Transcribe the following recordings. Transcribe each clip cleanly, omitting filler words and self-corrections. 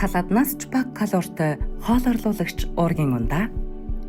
Саладнаас ч бага калоритой хоол орлуулагч уургийн ундаа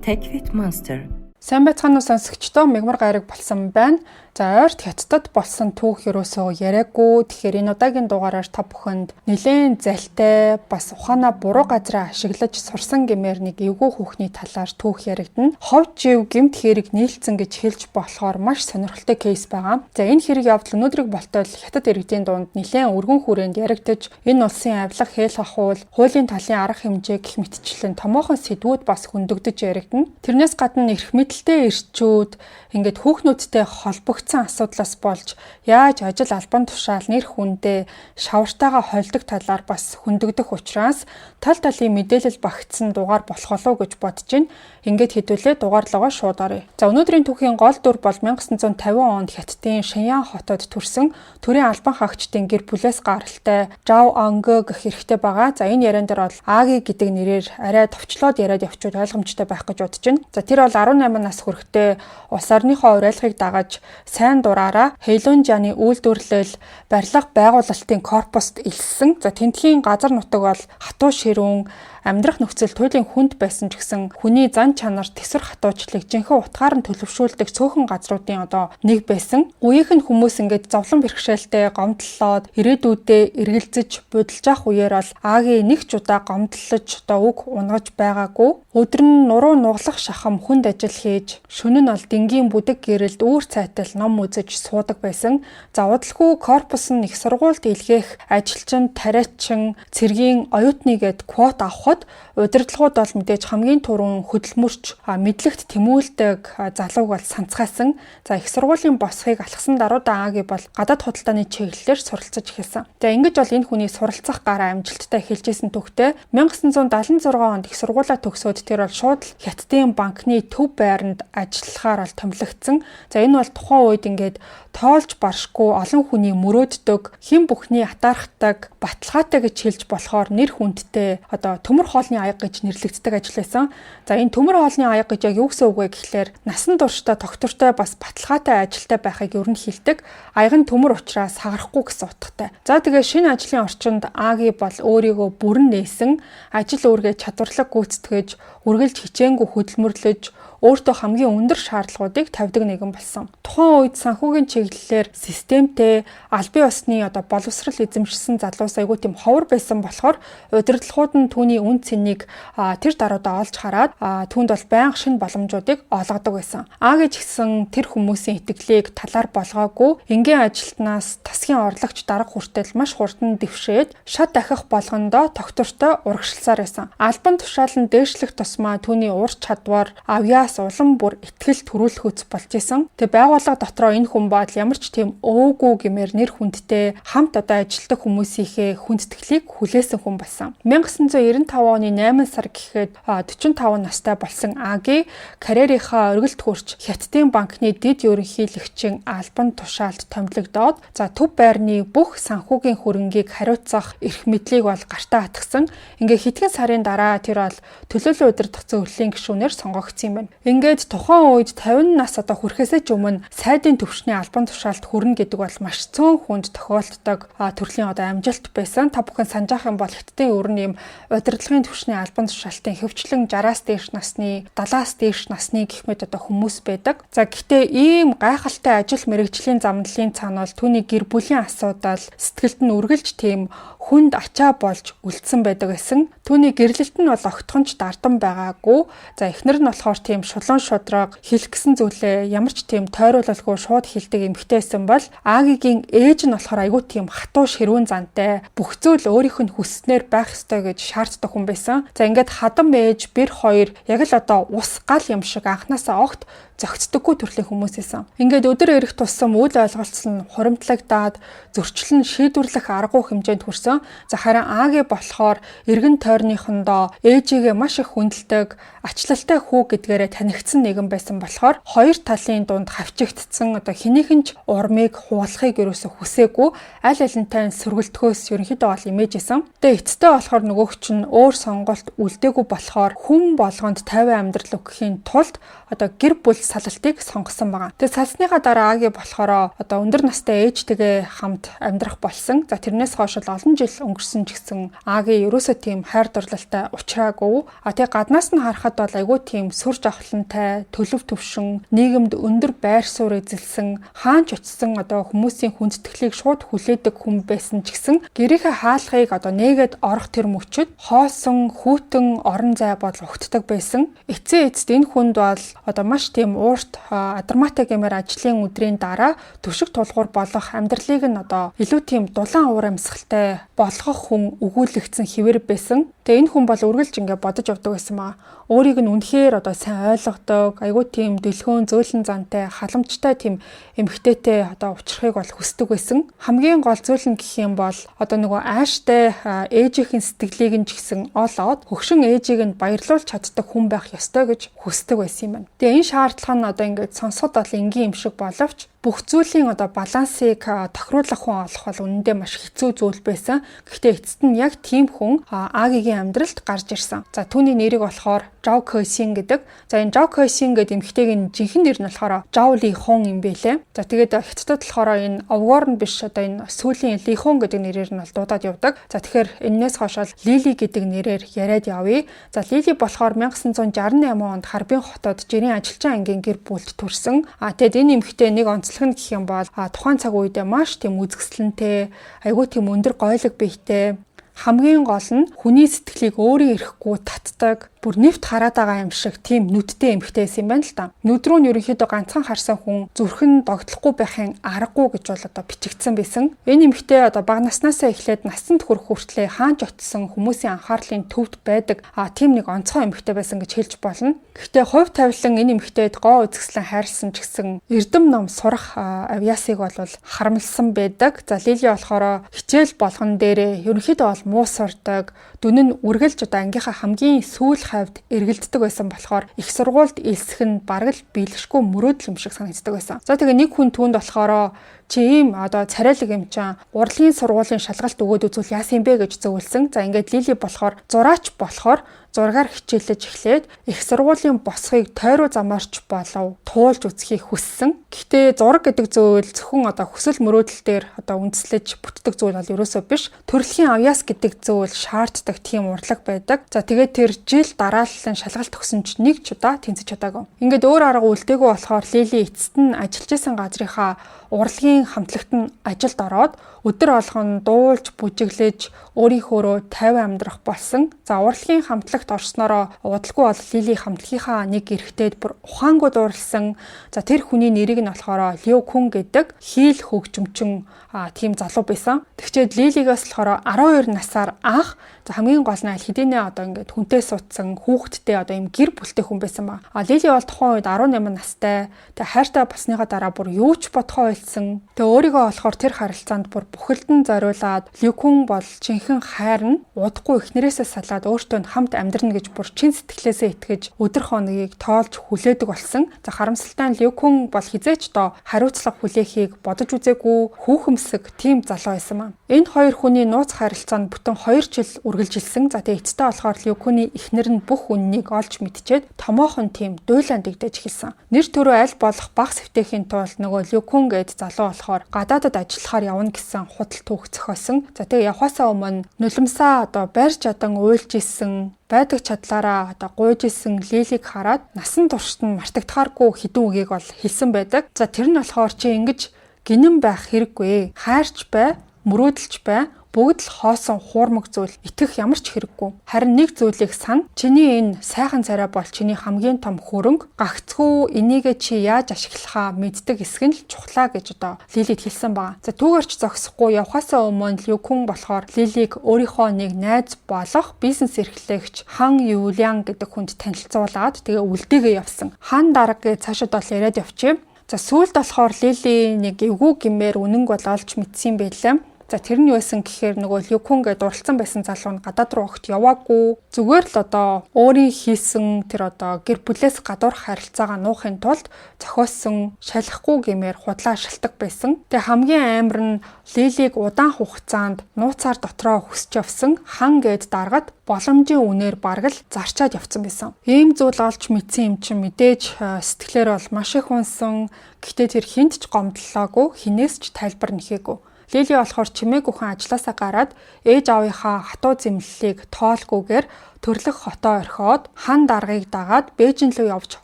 Take Fit Monster. Сайн байцгаана уу, сонсогчдоо, мягмар гайраг болсон байна. За, ойрт Хятадд болсон түүх ерөөсөө яриаггүй. Тэгэхээр энэ удаагийн дугаараар та бүхэнд нэлээн залтай, бас ухаанаа буруу газраа ашиглаж сурсан гэмээр нэг эвгүй хүүхний талаар түүх яригдана. Хов жив гэмт хэрэг нийлцэн гэж хэлж болохоор маш сонирхолтой case байгаа. За, энэ хэрэг явдал өнөөдрийг болтол Хятад иргэдийн дунд нэлээн өргөн хүрээнд яригдаж, энэ улсын авилга, хэл хахуул, хуулийн талын арга хэмжээ гэх мэтчлэн томоохон сэдвүүд бас хөндөгдөж яригдана. Тэрнээс гадна эрх мэдэлтэй эрчүүд ингээд хүүхнүүдтэй холбогдсон асуудлаас болж яаж ажил, албан тушаал, нэр хүндээ шавартайгаа холдох талаар бас хөндөгдөх учраас тал талын мэдээлэл багтсан дугаар болох болов гэж бодож байна. Ингээд хэдүүлээ дугаарлогоо шууд оръё. За, өнөөдрийн түүхийн гол дүр бол 1950 онд Хятадын Шэньян хотод төрсэн, төрийн албан хаагчдын гэр бүлээс гаралтай Жао Ангэ гэх эрэгтэй байгаа. За, энэ яриан дээр бол Аги гэдэг нэрээр арай товчлоод яриад явчвал ойлгомжтой байх гэж бодож байна. За, тэр бол 18 нас хүрэхдээ улс орныхоо уриалгыг дагаж сайн дураараа Хэйлунжааны үйлдвэрлэл барилга байгуулалтын корпуст элссэн. За, тэндхийн газар нутаг бол хатуу ширүүн, амьдрах нөхцөл туйлын хүнд байсан ч гэсэн хүний зан чанар, тэсвэр хатуучлыг жинхэнэ утгаар нь төлөвшүүлдэг цөөхөн газруудын одоо нэг байсан. Үеийнх нь хүмүүс ингээд зовлон бэрхшээлтэй гомдлоод ирээдүйдээ эргэлзэж будилж авах үеэр бол Аги нэг ч удаа гомдлож, одоо үг унгаж байгаагүй. Өдөр нь нуруу нуглах шахам хүнд ажил хийж, шөнө нь бол дэнгийн бүдэг гэрэлд үүр цайтал ном үзэж суудаг байсан. За, удалгүй корпус нь их сургуульд илгээх ажилчин, тариачин, цэргийн оюутны гээд квот авахад удирдлагууд бол мэдээж хамгийн түрүүн хөдөлмөрч, мэдлэгт тэмүүлдэг залууг бол санацгаасан. За, их сургуулийн босхийг алхсан даруйдаа Аги бол гадаад худалдааны чиглэлээр суралцаж эхэлсэн. За, ингэж бол энэ хүний суралцах гараа амжилттай эхэлж исэн түүхтэй. 1976 онд их сургуулаа төгсөөд тэр бол шууд Хятадын банкны төв байранд ажиллахаар бол томилогдсон. За, энэ бол тухайн үед ингээд тоолж баршгүй олон хүний мөрөөддөг, хэн бүхний атаархдаг, баталгаатай гэж хэлж болохоор нэр хүндтэй одоо төмөр хоолны аяга гэж нэрлэгддэг ажил байсан. За, энэ төмөр хоолны аяга гэж яг юу гэсэн үг вэ гэхлээр насан туршдаа тогтвортой, бас баталгаатай ажилтай байхыг ер нь хэлдэг. Аяга нь төмөр учраас хагарахгүй гэсэн утгатай. За, тэгээ шинэ ажлын орчинд Аги бол өөрийгөө бүрэн нээсэн, ажил үүргээ чадварлаг гүйцэтгэж, үргэлж хичээнгүй хөдөлмөрлөж, өөртөө хамгийн өндөр шаардлагуудыг тавьдаг нэгэн болсон. Тухайн үед санхүүгийн чиглэлээр системтэй, албан ёсны одоо боловсрал эзэмшсэн залуус айгүй тийм ховор байсан болохоор удирдлагууд нь түүний үнэ цэнийг тэр даруйдаа олж хараад түүнд бол байнга шинэ боломжуудыг олгодог байсан. Аги ч гэсэн тэр хүмүүсийн итгэлийг талаар болгоогүй, энгийн ажилтнаас тасгийн орлогч дарга хүртэл маш хурдан дэвшээд шат дахих болгондоо тогтвортой урагшилсаар байсан. Албан тушаал нь дээшлэх тусмаа түүний ур чадвар, авьяас улам бүр итгэл төрүүлэхүйц болж исэн. Тэгээ байгууллага дотроо энэ хүн бол ямар ч тийм өөгүй гэмээр нэр хүндтэй, хамт одоо ажилладаг хүмүүсийнхээ хүндэтгэлийг хүлээсэн хүн болсон. 1995 оны 8 сар гэхэд 45 настай болсон Аги карьерийнхаа оргилд хүрч Хятадын банкны дэд ерөнхийлөгчийн албан тушаалд томилогдоод, за, төв байрны бүх санхүүгийн хөрөнгийг хариуцах эрх мэдлийг бол гартаа хатгсан. Ингээ хэдхэн сарын дараа тэр бол төлөөлөн удирдах зөвлөлийн гишүүнээр сонгогдсон юм байна. Ингээд тухайн үед 50 нас одоо хүрэхээсээ ч өмнө сайдын төвшний албан тушаалд хүрнэ гэдэг бол маш цөөн хүнд тохиолддог төрлийн одоо амжилт байсан. Та бүхэн санаж юм бол Хятадын ер нь ийм удирдлагын төвшний албан тушаалтын хөвчлэн 60-аас дээш насны, 70-аас дээш насны гэх мэт одоо хүмүүс байдаг. За, гэхдээ ийм гайхалтай ажил мэргэжлийн замналын цаана бол түүний гэр бүлийн асуудал сэтгэлд нь үргэлж тийм хүнд ачаа болж үлдсэн байдаг гэсэн. Түүний гэрлэлт нь бол огтхон ч дардан байгаагүй. За, эхнэр нь болохоор тийм шулуун шудраг, хэлэх гэсэн зүйлээ ямар ч тийм тойруулалгүй шууд хэлдэг эмэгтэй байсан бол Агигийн ээж нь болохоор айгүй тийм хатуу ширүүн зантай, бүх зүйл өөрийнх нь хүсснээр байх ёстой гэж шаарддаг хүн байсан. За, ингээд хадам ээж бэр хоёр яг л одоо ус гал юм шиг анханасаа огт зохицдоггүй төрлийн хүмүүс байсан. Ингээд өдөр ирэх тусам үл ойлголцол нь хуримтлагдаад, зөрчил нь шийдвэрлэх аргагүй хэмжээнд хүрсэн. За, харин Аги болохоор эргэн тойрныхондоо ээжигээ маш их хүндэлдэг, ачлалтай хүү гэдгээрээ танигдсан нэгэн байсан болохоор хоёр талын дунд хавчигдсан одоо хэнийхэн ч урмыг хуулахыг ерөөсө хүсээгүй, аль алинтай сөргөлдөхөөс ерөнхийдөө бол имээжсэн. Тэгээ эцэстээ болохоор нөгөөх чинь өөр сонголт үлдээгүй болохоор хүн болгонд 50 амьдрал өгөхийн тулд одоо гэр бүл салалтыг сонгосон байгаа. Тэгээ салсныхаа дараа Аги болохоор одоо өндөр настай ээжтэйгээ хамт амьдрах болсон. За, тэрнээс хойш л олон жил өнгөрсөн ч гэсэн Аги ерөөсөө тийм хайр дурлалтай учраагүй. А тэгээ гаднаас нь харахад бол айгүй тийм сүр жавхлантай, төлөв төвшин, нийгэмд өндөр байр суурь эзэлсэн, хаанч очисон одоо хүмүүсийн хүндэтгэлийг шууд хүлээдэг хүн байсан ч гэсэн гэрийнхээ хаалгыг одоо нээгээд орох тэр мөчөд хоосон, хүйтэн орон зай бол угтдаг байсан. Эцсийн эцэст энэ хүнд бол одоо маш тийм уурт адармаатай гэмээр ажлын өдрийн дараа түшиг тулгуур болох, амьдралыг нь одоо илүү тийм дулаан уур амьсгалтай болгох хүн өгүүлэгдсэн хэвээр байсан. Тэгээ энэ хүн бол үргэлж ингээ бодож явдаг байсан маа. Өөрийг нь үнэхээр одоо сайн ойлгодог, айгүй тийм дэлгөөн зөөлөн зантай, халамжтай тийм эмэгтэйтэй одоо учрахыг бол хүсдэг байсан. Хамгийн гол зүйл нь гэх юм бол одоо нөгөө ааштай ээжийнхэн сэтгэлийг нь ч гэсэн олоод хөгшин ээжийг нь баярлуулж чаддаг хүн байх ёстой гэж хүсдэг байсан юм байна. Тэгээ энэ шаардлага нь одоо ингээд сонсоход бол энгийн юм шиг боловч бүх зүйлийн одоо балансыг тохируулах хүн олох бол үнэндээ маш хэцүү зүйл байсан. Гэхдээ эцэст нь яг тийм хүн Агигийн амьдралд гарч ирсэн. За, түүний нэрийг болохоор Жао Кэсин гэдэг. За, энэ Жао Кэсин гэдэг эмэгтэйгийн жинхэнэ нэр нь болохоор Жао Ли Хон юм бэлээ. За, тэгээд хятадд болохоор энэ овгоор нь биш, одоо энэ сүүлийн Ли Хон гэдэг нэрээр нь бол дуудаад явдаг. За, тэгэхээр энээс хойш бол Лили гэдэг нэрээр яриад явъя. За, Лили болохоор 1968 онд Харбин хотод жирийн ажилчин ангийн гэр бүлд төрсэн. А тэгээд энэ эмэгтэй нэг онцлог нь гэх юм бол тухайн цаг үедээ маш тийм үзэсгэлэнтэй, айгүй тийм өндөр гойлог биетэй, хамгийн гол нь хүний сэтгэлийг өөрийн эрэхгүй татдаг, бүр нэвт хараад байгаа юм шиг тийм нүдтэй эмэгтэй байсан юм байна л да. Нүд рүү нь ерөнхийдөө ганцхан харсан хүн зүрхэн догтлохгүй байхын аргагүй гэж бол одоо бичигдсэн байсан. Энэ эмэгтэй одоо бага наснаасаа эхлээд насанд хүрэх хүртлээр хаанч очсон хүмүүсийн анхаарлын төвд байдаг тийм нэг онцгой эмэгтэй байсан гэж хэлж болно. Гэхдээ хувь тавилан энэ эмэгтэйд гоо үзэсгэлэн хайрлсан ч гэсэн эрдэм ном сурах авьяасыг бол харамлсан байдаг. За, Лили болохоор хичээл болгон дээрээ ерөнхийдөө бол муу сурдаг, дүн нь үргэлж одоо ангийнхаа хамгийн сүүл хавьд эргэлддэг байсан болохоор их сургуульд элсэх нь бараг л биелэшгүй мөрөөдөл юм шиг санагддаг байсан. За, тэгээ нэг хүн түүнд болохоор чи ийм одоо царайлаг юм чам урлагийн сургуулийн шалгалт өгөөд үзвэл яасан юм бэ гэж зөвлөсөн. За, ингээд Лили болохоор зураач болохоор зургаар хичээллэж эхлээд их сургуулийн босхийг тойруу замаарч болов туулж үзхийг хүссэн. Гэхдээ зураг гэдэг зүйл зөвхөн одоо хүсэл мөрөөдөл дээр одоо үндэслэж бүтдэг зүйл бол ерөөсөө биш. Төрөлхийн авьяас гэдэг зүйл шаарддаг тийм урлаг байдаг. За, тэгээд тэр жил дарааллын шалгалт өгсөн ч нэг ч удаа тэнцэж чадаагүй. Ингээд өөр арга үлдээгүй болохоор Лили эцэст нь ажиллаж исэн газрынхаа урлагийн хамтлагт нь ажилд ороод өдөр болгон дуулж бүжиглэж өөрийнхөөрөө 50 амьдрах болсон. За, урлагийн хамтлагт орсноороо удалгүй бол Лили хамтлагийнхаа нэг эрэгтэйд бүр ухаангүй дурлсан. За, тэр хүний нэрийг нь болохоор Лиу Күн гэдэг хийл хөгжимчин тийм залуу байсан. Тэгчээд Лилигээс болохоор 12 насаар анх, за, хамгийн гол нь аль хэдийнэ одоо ингээд хүнтэй суудсан, хүүхэдтэй, одоо ийм гэр бүлтэй хүн байсан ба. А Лили бол тухайн үед 18 настай. Тэг хайртай болсныхаа дараа бүр юу ч бодохоо байлсан. Тэг өөрийгөө болохоор тэр харилцаанд бүр бүхэлд нь зориулаад Лүкүн бол жинхэнэ хайр нь, удахгүй эхнэрээсээ салаад өөртөө нь хамт амьдрна гэж бүр чин сэтгэлээсээ итгэж өдөр хоногийг тоолж хүлээдэг болсон. За, харамсалтай нь Лүкүн бол хизээч доо хариуцлага хүлээхийг бодож үзээгүй хүүхэмсэг тийм залуу байсан маа. Энэ хоёр хүний нууц харилцаа нь бүтэн 2 жил үргэлжилсэн. За, тэгээ эцэстээ болохоор Лүкүний эхнэр нь бүх үннийг олж мэдчихэд томоохон тийм дуйлан дэгдэж эхэлсэн. Нэр төрөө аль болох баг сэвтээхийн тулд нөгөө Лүкүн гээд залуу болохоор гадаадад ажиллахаар явна гэсэн худал түүх зохиосон. За, тэгээ явхаасаа өмнө нулимсаа одоо барьж адан уйлж исэн байдаг чадлаараа одоо гуйж исэн Лилийг хараад насан туршид нь мартагдахааргүй хідэн үгийг бол хэлсэн байдаг. За, тэр нь болохоор чи ингэж гинэн байх хэрэггүй. Хайрч бай, мөрөөдөлж бай, бүгд л хоосон хуурмаг зүйл, итгэх ямар ч хэрэггүй. Харин нэг зүйлийг сан. Чиний энэ сайхан царай бол чиний хамгийн том хөрөнгө. Гагцхүү энийгээ чи яаж ашиглахаа мэддэг эсэх нь л чухлаа гэж одоо Лилид хэлсэн байгаа. За, түүгээрч зогсохгүй явхаасаа өмнө Люкун болохоор Лилийг өөрийнхөө нэг найз болох бизнес эрхлээгч Хан Юлиан гэдэг хүнд танилцуулаад тэгээ үлдээгээ явсан. Хан дарга гэж цаашид бол яриад явчих. За, сүүлд болохоор Лили нэг эвгүй гэмээр үнэнг бол олж мэдсэн байлаа. За, тэр нь юу байсан гэхээр нөгөө Люкун гэдэг дурлцсан байсан залуу нь гадаад руу огт яваагүй. Зүгээр л одоо өөрийн хийсэн тэр одоо гэр бүлээс гадуур харилцаагаа нуухын тулд зохиосон шалахгүй гэмээр худлаа шалтак байсан. Тэгээ хамгийн амар нь Лилийг удаан хугацаанд нууцаар дотроо хүсч явсан хан гээд даргад боломжийн үнээр бараг л зарчаад явцсан байсан. Ийм зүйл олж мэдсэн юм чинь мэдээж сэтгэлээр бол маш их унсан. Гэхдээ тэр хүнд ч гомдлоогүй, хэнээс ч тайлбар нэхээгүй. Лили болохоор чимээгүйхэн ажлаасаа гараад ээж аавынхаа хатуу зэмлэлийг тоолгүйгээр төрлөх хотоо орхиод хан даргыг дагаад Бээжин рүү явж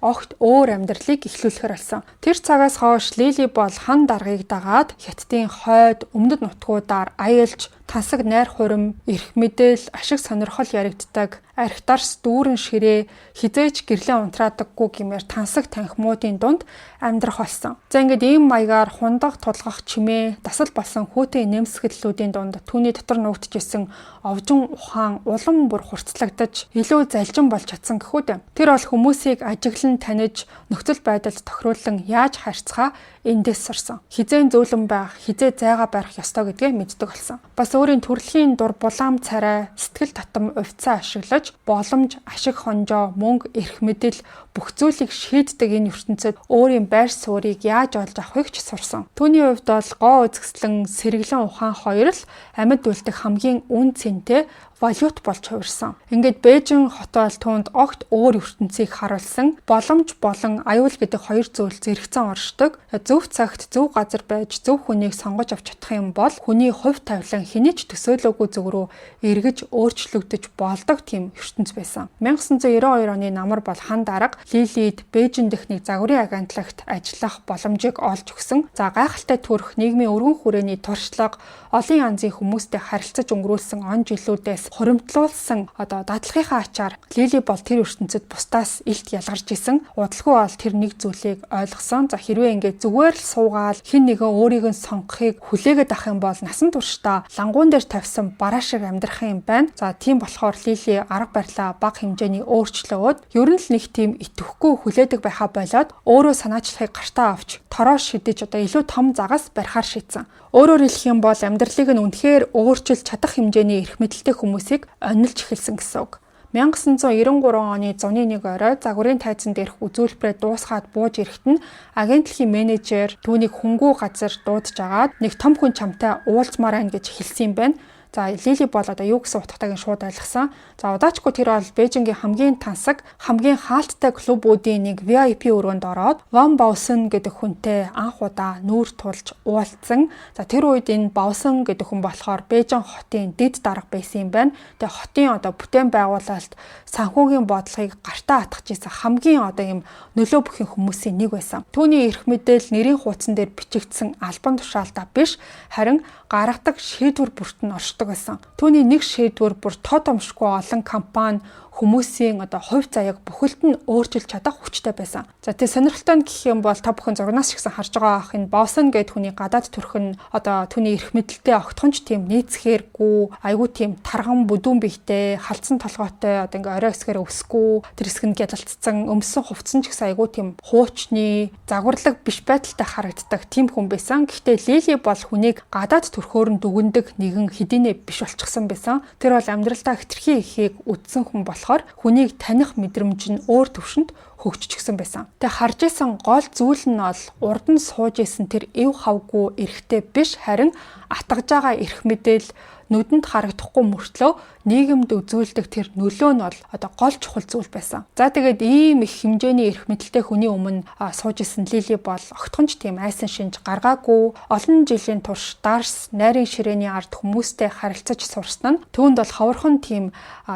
огт өөр амьдралыг эхлүүлэхээр болсон. Тэр цагаас хойш Лили бол хан даргыг дагаад Хятадын хойд өмнөд нутгуудаар аялж, тансаг найр хурим, эрх мэдэл, ашиг сонирхол яригддаг, архитарс дүүрэн ширээ, хэзээ ч гэрлэн унтраадаггүй гэмээр тансаг танхимуудын дунд амьдрах болсон. За, ингээд ийм маягаар хундаг тулгах чимээ дасал болсон хүйтэн инээмсэглэлүүдийн дунд түүний дотор нуугдчихсэн овжин ухаан улам бүр хурцлагдаж, илүү залжин болж чадсан гэхүү дээ. Тэр бол хүмүүсийг ажиглан таних, нөхцөл байдалд тохируулан яаж харьцахаа эндээс сурсан. Хэзээ зөөлөн байх, хэзээ зайгаа барих ёстой гэдгээ мэддэг болсон. Бас өөрийн төрөлхийн дур булаам царай, сэтгэл татам увьцаа ашиглаж боломж, ашиг хонжоо, мөнгө, эрх мэдэл бүх зүйлийг шийддэг энэ ертөнцөд өөрийн байр суурийг яаж олж авахыг ч сурсан. Түүний хувьд бол гоо үзэсгэлэн, сэргэлэн ухаан хоёр л амьд үлдэх хамгийн үнэ цэнтэй валют болж хувирсан. Ингээд Бээжин хот бол түүнд огт өөр ертөнцийг харуулсан. Боломж болон аюул гэдэг хоёр зүйл зэрэгцэн оршдог. Зөв цагт зөв газар байж зөв хүнийг сонгож авч чадах юм бол хүний хувь тавилан хэний ч төсөөлөөгүй зүг рүү эргэж өөрчлөгдөж болдог тийм ертөнц байсан. 1992 оны намар бол хан дарга Лилид Бээжин дэх нэг загварын агентлагт ажиллах боломжийг олж өгсөн. За, гайхалтай төрх, нийгмийн өргөн хүрээний туршлага, олон янзын хүмүүстэй харилцаж өнгөрүүлсэн он жилүүдээс хуримтлуулсан одоо дадлагынхаа ачаар Лили бол тэр ертөнцөд бусдаас илт ялгарч исэн. Удалгүй бол тэр нэг зүйлийг ойлгосон. За, хэрвээ ингээд зүгээр л суугаал хэн нэгэн өөрийг нь сонгохыг хүлээгээд авах юм бол насан туршдаа лангуун дээр тавьсан бараа шиг амьдрах юм байна. За, тийм болохоор Лили арга барилаа бага хэмжээний өөрчлөөд, ер нь л нэг тийм итгэхгүй хүлээдэг байхаа болоод, өөрөө санаачлахыг гартаа авч тороо шидэж одоо илүү том загас барихаар шийдсэн. Өөрөөр хэлэх юм бол амьдралыг нь үнэхээр өөрчилж чадах хэмжээний эрх мэдэлтэй хүмүүсийг онилж эхэлсэн гэсэн үг. 1993 оны зуны нэг орой загварын тайзан дээрх үзүүлбэрээ дуусгаад бууж ирэхэд нь агентлагийн менежер түүнийг хүнгүй газар дуудаж агаад нэг том хүн чамтай уулзмаар байна гэж хэлсэн юм байна. За, Лили бол одоо юу гэсэн утгатайг нь шууд ойлгосон. За, удаачгүй тэр бол Бээжингийн хамгийн тансаг, хамгийн хаалттай клубүүдийн нэг VIP өрөөнд ороод Ван Баусэн гэдэг хүнтэй анх удаа нүүр тулж уулзсан. За, тэр үед энэ Баусэн гэдэг хүн болохоор Бээжин хотын дэд дарга байсан юм байна. Тэгээ хотын одоо бүтээн байгуулалт, санхүүгийн бодлогыг гартаа атгах ийсэн хамгийн одоо юм нөлөө бүхийн хүмүүсийн нэг байсан. Түүний эрх мэдэл нэрийн хуудсан дээр бичигдсэн албан тушаалдаа биш, харин гаргадаг шийдвэр бүрт нь оршдог байсан. Түүний нэг шийдвэр бүр тод томшгүй олон компани, хүмүүсийн одоо хувь заяаг бүхэлд нь өөрчилж чадах хүчтэй байсан. За, тэгээ сонирхолтой нь гэх юм бол та бүхэн зурагнаас ч гэсэн харж байгаа ах, энэ Босон гэдэг хүний гадаад төрх нь одоо түүний эрх мэдэлтэй огтхонч тийм нийцэхээргүй, айгүй тийм тарган бүдүүн биетэй, халдсан толгойтой, одоо ингээ орой хэсгээр өвсгүй, тэр хэсэг нь гялалцсан, өмссөн хувцсан ч гэсэн айгүй тийм хуучны загварлаг биш байдалтай харагддаг тийм хүн байсан. Гэхдээ Лили бол хүнийг гадаад төрхөөр нь дүгнэдэг нэгэн хэдийнэ биш болчихсон байсан. Тэр бол амьдралдаа хэтэрхий ихийг үдсэн хүн болохоор хүнийг таних мэдрэмж нь өөр төвшөнд хөгжчихсөн байсан. Тэгээ харж исэн гол зүйл нь бол урд нь сууж исэн тэр эв хавгүй эрхтэй биш, харин атгаж байгаа эрх мэдэл, нүдэнд харагдахгүй мөртлөө нийгэмд үзүүлдэг тэр нөлөө нь бол одоо гол чухал зүйл байсан. За, тэгээд ийм их хэмжээний эрх мэдэлтэй хүний өмнө сууж исэн Лили бол огтхонч тийм айсан шинж гаргаагүй. Олон жилийн турш дарс найрын ширээний ард хүмүүстэй харилцаж сурсан нь түүнд бол ховорхон тийм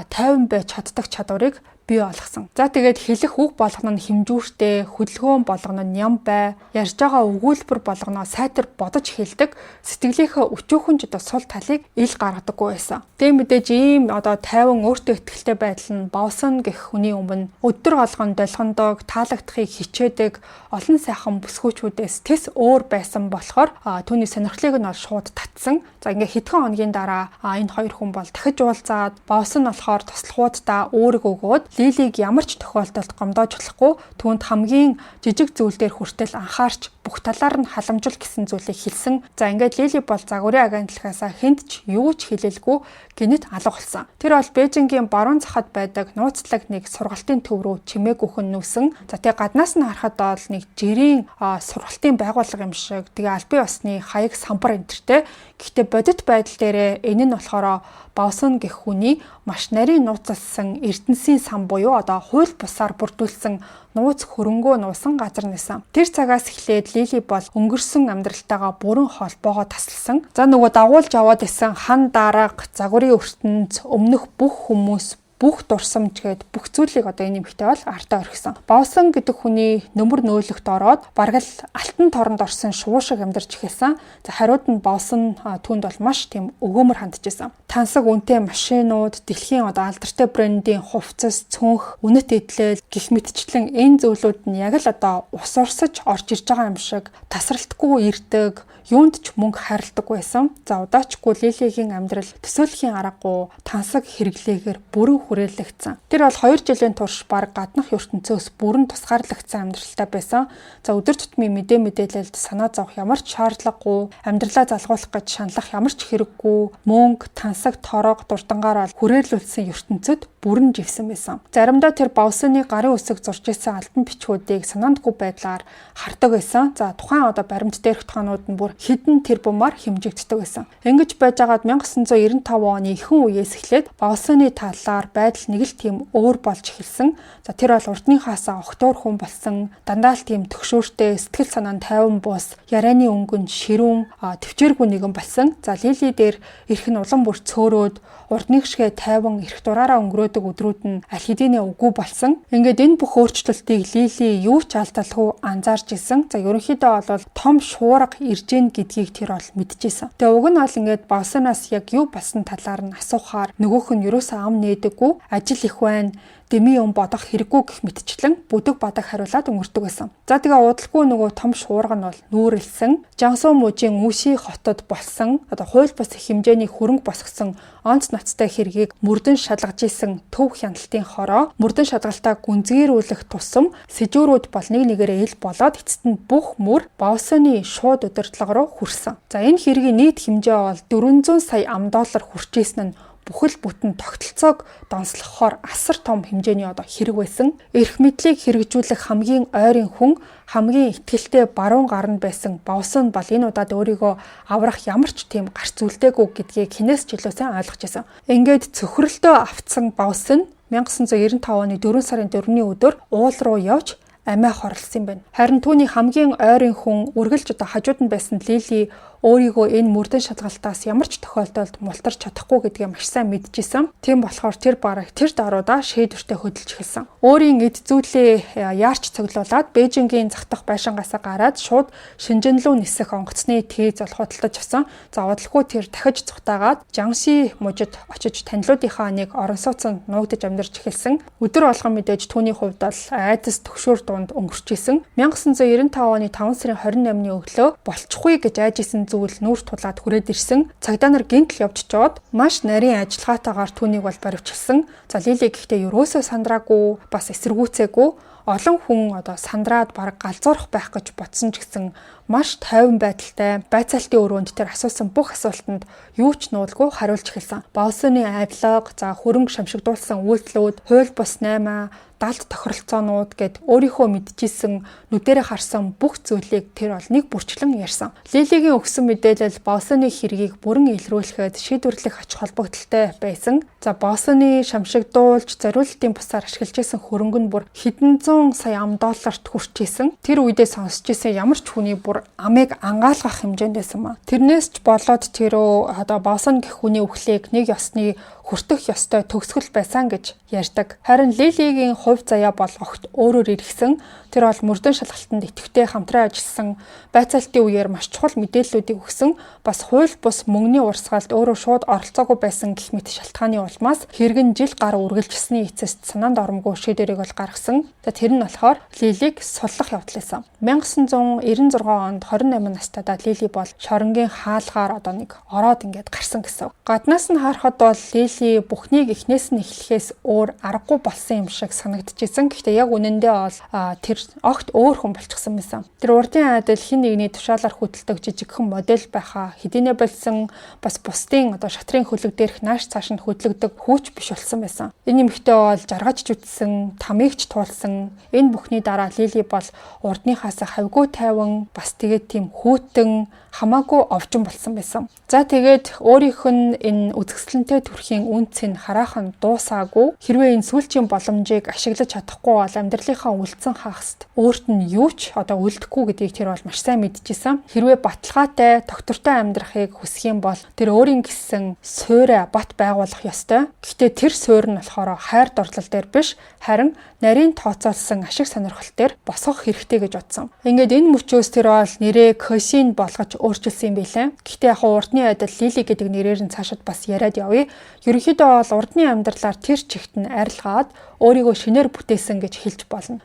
тайван байж чаддаг чадварыг бий болгосон. За, тэгээд хэлэх үг болгоно нь хэмжүүртэй, хөдөлгөөн болгоно нь ням бай, ярьж байгаа өгүүлбэр болгоно сайтар бодож хэлдэг, сэтгэлийнхээ өчүүхэн ч одоо сул талыг ил гаргадаггүй байсан. Тэгээ мэдээж ийм одоо тайван, өөртөө итгэлтэй байдал нь Бовсон гэх хүний өмнө өдөр болгон долгондог, таалагдахыг хичээдэг олон сайхан бүсгүүчүүдээс тэс өөр байсан болохоор түүний сонирхлыг нь бол шууд татсан. За, ингээ хэдхэн хоногийн дараа энэ хоёр хүн бол дахиж уулзаад, Бовсон болохоор туслахуудаа үүрэг өгөөд Лилийг ямар ч тохиолдолд гомдоож болохгүй, түүнд хамгийн жижиг зүйл дээр хүртэл анхаарч бүх талаар нь халамжил гэсэн зүйлийг хэлсэн. За ингээд Лили бол загварын агентлагаасаа хэнд ч юу ч хэлэлгүй гэнэт алга болсон. Тэр бол Бээжингийн баруун захад байдаг нууцлаг нэг сургалтын төв рүү чимээгүйхэн нүүсэн. За тэгээ гаднаас нь харахад бол нэг жирийн сургалтын байгууллага юм шиг. Тэгээ албан ёсны хаяг самбар энтертэй. Гэхдээ бодит байдал дээрээ энэ нь болохоор Бовсон гэх хүний маш нарийн нууцлсан эрдэнсийн сан буюу одоо хууль бусаар бүрдүүлсэн нууц хөрөнгөө нуусан газар нэсэн. Тэр цагаас эхлээд Лили бол өнгөрсөн амьдралтайгаа бүрэн холбоогоо тасалсан. За нөгөө дагуулж аваад исэн хан дарга, загварын ертөнц, өмнөх бүх хүмүүс, бүх дурсамж гээд бүх зүйлийг одоо энэ эмэгтэй бол артаа орхисон. Бовсон гэдэг хүний нөмөр нөөлөгт ороод бараг л алтан торонд орсон шувуу шиг амьдарч эхэлсэн. За хариуд нь Бовсон түүнд бол маш тийм өгөөмөр хандж исэн. Тансаг үнэтэй машинууд, дэлхийн одоо алдартай брендийн хувцас, цүнх, үнэт эдлэл гэх мэтчлэн энэ зүйлүүд нь яг л одоо ус урсаж орж ирж байгаа юм шиг тасралтгүй ирдэг, юунд ч мөнгө хайрладаг байсан. За удаачгүй Лилигийн амьдрал төсөөлхийн аргагүй тансаг хэрэглээгээр бүрэн хүрээлэгдсэн. Тэр бол 2 жилийн турш бараг гаднах ертөнцөөс бүрэн тусгаарлагдсан амьдралтай байсан. За өдөр тутмын мэдээ мэдээлэлд санаа зовох ямар ч шаардлагагүй, амьдралаа залгуулах гэж шаналлах ямар ч хэрэггүй, мөнгө, тансаг, торог, дурдангаар бол хүрээлүүлсэн ертөнцөд бүрэн живсэн байсан. Заримдаа тэр Бовсоны гарын үсэг зурж исэн альбом бичгүүдийг санаандгүй байдлаар хардаг байсан. За тухайн одоо баримт дээрх тоонууд нь бүр хэдэн тэрбумаар хэмжигддэг байсан. Ингэж байжгаад 1995 оны ихэнх үеэс эхлээд Бовсоны талаар байдал нэг л тийм өөр болж эхэлсэн. За тэр бол урдныхаасаа огтуур хүн болсон, дандаа л тийм төгшөөртэй, сэтгэл санаа нь тайван бус, ярианы өнгө нь ширүүн, төвчээргүй нэгэн болсон. За Лили дээр эрх нь улам бүр цөөрөөд урдных шигэ тайван эрх дураараа өнгөрөөдөг өдрүүд нь аль хэдийнэ үгүй болсон. Ингээд энэ бүх өөрчлөлтийг Лили юу ч алдалгүй анзаарч исэн. За ерөнхийдөө бол том шуурга ирж гин гэдгийг тэр бол мэдчихсэн. Тэгээ уг нь бол ингээд Бовсоноос яг юу болсон талаар нь асуухаар нөгөөх нь ерөөсөө ам нээдэггүй, ажил их байна, дэмий юм бодох хэрэггүй гэх мэтчлэн бүдэг бадаг хариулаад өнгөрдөг байсан. За тэгээ удалгүй нөгөө том шуурга нь бол нүүрэлсэн. Жансуу мужийн Үши хотод болсон одоо хууль бус их хэмжээний хөрөнгө босгосон онц ноцтой хэргийг мөрдөн шалгаж исэн төв хяналтын хороо мөрдөн шалгалтаа гүнзгийрүүлэх тусам сэжүүрүүд бол нэг нэгээрээ ил болоод эцэст нь бүх мөр Бовсоны шууд удирдлага руу хүрсэн. За энэ хэргийн нийт хэмжээ бол 400 сая ам доллар хүрчээсэн нь бүхэл бүтэн тогтолцоог донслохоор асар том хэмжээний одоо хэрэг байсан. Эрх мэдлийг хэрэгжүүлэх хамгийн ойрын хүн, хамгийн итгэлтэй баруун гар нь байсан Бовсон бол энэ удаад өөрийгөө аврах ямар ч тийм гарц үлдээгүй гэдгийг хинээс ч илүү сайн ойлгож байсан. Ингээд цөхрөлтөө автсан Бовсон 1995 оны 4 сарын 4-ний өдөр уул руу явж амиа хорлсон юм байна. Харин түүний хамгийн ойрын хүн үргэлж одоо хажууд нь байсан Лили өөрийгөө энэ мөрдөн шалгалтаас ямар ч тохиолдолд мултарч чадахгүй гэдгээ маш сайн мэдчихсэн. Тийм болохоор тэр бараг тэр даруйдаа шийдвэртэй хөдөлж эхэлсэн. Өөрийн эд зүйлээ яарч цуглуулад Бээжингийн зах дах байшингаасаа гараад шууд Шинжин рүү нисэх онгоцны тээз бол худалдаж авсан. За удалгүй тэр дахиж цухтаагаад Жанси мужид очиж танилуудынхаа нэг орон сууцнд нуугдаж амьдарч эхэлсэн. Өдөр болгон мэдээж түүний хувьд бол айдас төгшөөр дунд өнгөрч исэн. 1995 оны 5 сарын 28-ны өглөө болчихгүй гэж айж исэн зүйл нүүр тулаад хүрээд ирсэн. Цагдаа нар гинтл явж чоод маш нарийн ажиллагаатайгаар түүнийг бол баривчилсан. За Лили гэхдээ ерөөсөө сандраагүй, бас эсэргүүцээгүй. Олон хүн одоо сандраад бараг галзуурах байх гэж бодсон ч гэсэн маш тайван байдалтай байцаалтын өрөөнд тэр асуусан бүх асуултанд юу ч нуулгүй хариулж эхэлсэн. Бовсоны авилга, за хөрөнгө шамшигдуулсан үйлдэлүүд, хууль бус 8, далд тохиролцоонууд гэд өөрийнхөө мэдчихсэн нүдэрээ харсан бүх зүйлийг тэр бол нэг бүрчлэн ярьсан. Лилигийн өгсөн мэдээлэл Бовсоны хэргийг бүрэн илрүүлэхэд шийдвэрлэх ач холбогдолтой байсан. За Бовсоны шамшигдуулж зориултын бусаар ашиглаж исэн хөрөнгө нь бүр хэдэн зуун сая ам долларт хүрч исэн. Тэр үедээ сонсч исэн ямар ч хүний бүр амыг ангаалгах хэмжээнд байсан маа. Тэрнээс ч болоод тэр одоо Бовсон гэх хүний үхлийг нэг ёсны хүртэх ёстой төгсгөл байсан гэж ярьдаг. Харин Лилигийн хувь заяа бол огт өөрөөр эргэсэн. Тэр бол мөрдөн шалгалтанд идэвхтэй хамтран ажилласан, байцаалтын үеэр маш чухал мэдээллүүдийг өгсөн, бас хууль бус мөнгөний урсгалд өөрөө шууд оролцоогүй байсан гэх мэт шалтгааны улмаас хэрэг нь жил гаруй үргэлжилсэний эцэст санаанд оромгүй шийдвэрийг бол гаргасан. За Тэр нь болохоор Лилиг суллах явдал байсан. 1996 онд 28 настайдаа Лили бол шоронгийн хаалгаар одоо нэг ороод ингээд гарсан гэсэн. Гаднаас нь харахад бол Лили бүхнийг эхнээс нь эхлэхээс өөр аргагүй болсон юм шиг санагдчихсэн. Гэхдээ яг үнэндээ бол тэр огт өөр хүн болчихсон байсан. Тэр урдын адил хэн нэгний тушаалаар хөдөлдөг жижигхэн модель байхаа хэдийнэ болсон, бас бусдын одоо шатрын хөлөг дээрх нааш цааш нь хөдлөгдөг хүүч биш болсон байсан. Энэ эмэгтэй бол жаргаж үтсэн, тамигч туулсан. Энэ бүхний дараа Лили бол урдныхаас хавьгүй тайван, бас тэгээд тийм хүйтэн, хамаагүй овжин болсон байсан. За, тэгээд өөрийнх нь энэ үзэсгэлэнтэй төрхийн үнц нь хараахан дуусаагүй. Хэрвээ энэ сүүлчийн боломжийг ашиглаж чадахгүй бол амьдралынхаа үлдсэн хагаст өөрт нь юу ч одоо үлдэхгүй гэдгийг тэр бол маш сайн мэдчихсэн. Хэрвээ баталгаатай, тогтвортой амьдрахыг хүсэх юм бол тэр өөрийн гэсэн суурь бат байгуулах ёстой. Гэхдээ тэр суурь нь болохоор хайр дурлал дээр биш, харин нарийн тооцоолсон ашиг сонирхол дээр босгох хэрэгтэй гэж бодсон. Ингээд энэ мөчөөс тэр бол нэрээ Косин болгож өөрчилсөн юм билээ. Гэхдээ яг урдны адил Лили гэдэг нэрээр нь цаашид бас яриад явъя. Ерөнхийдөө бол урдны амьдралаар тэр чигт нь арилгаад өөрийгөө шинээр бүтээсэн гэж хэлж болно.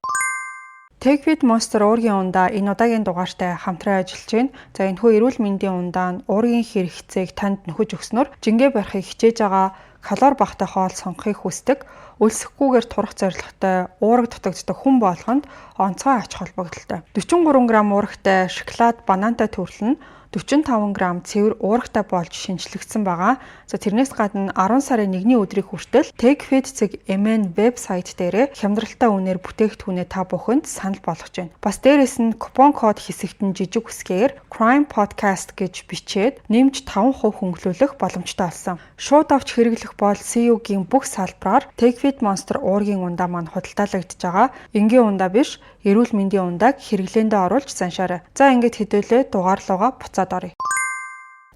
Techfit Monster уургийн ундаа энэ удаагийн дугаартай хамтран ажиллаж байна. За, энэхүү эрүүл мэндийн ундаа нь уургийн хэрэгцээг танд нөхөж өгснөөр жингээ барихыг хичээж байгаа, калори багатай хоол сонгохыг хүсдэг, өлсөхгүйгээр турах зорилготой уураг дутагддаг хүн болгонд онцгой ач холбогдолтой. 43 г уурагтай шоколад банантай төрөл нь 45 г цэвэр уурагтай болж шинэчлэгдсэн байгаа. За, тэрнээс гадна 10 сарын 1-ний өдрийг хүртэл TechFit.mn вебсайт дээрээ хямдралтай үнээр бүтээгдэхүүнээ та бүхэнд санал болгож байна. Бас дээрэс нь купон код хэсэгт нь жижиг үсгээр Crime Podcast гэж бичээд нэмж 5% хөнгөлүүлэх боломжтой болсон. Шууд авч хэрэглэх бол CU-гийн бүх салбараар TechFit Monster уургийн ундаа маань худалдаалагдаж байгаа. Энгийн ундаа биш, эрүүл мэндийн ундааг хэрэглээндээ оруулж заншаарай. За, ингээд хэдүүлээ дугаар руугаа буцаад оръё.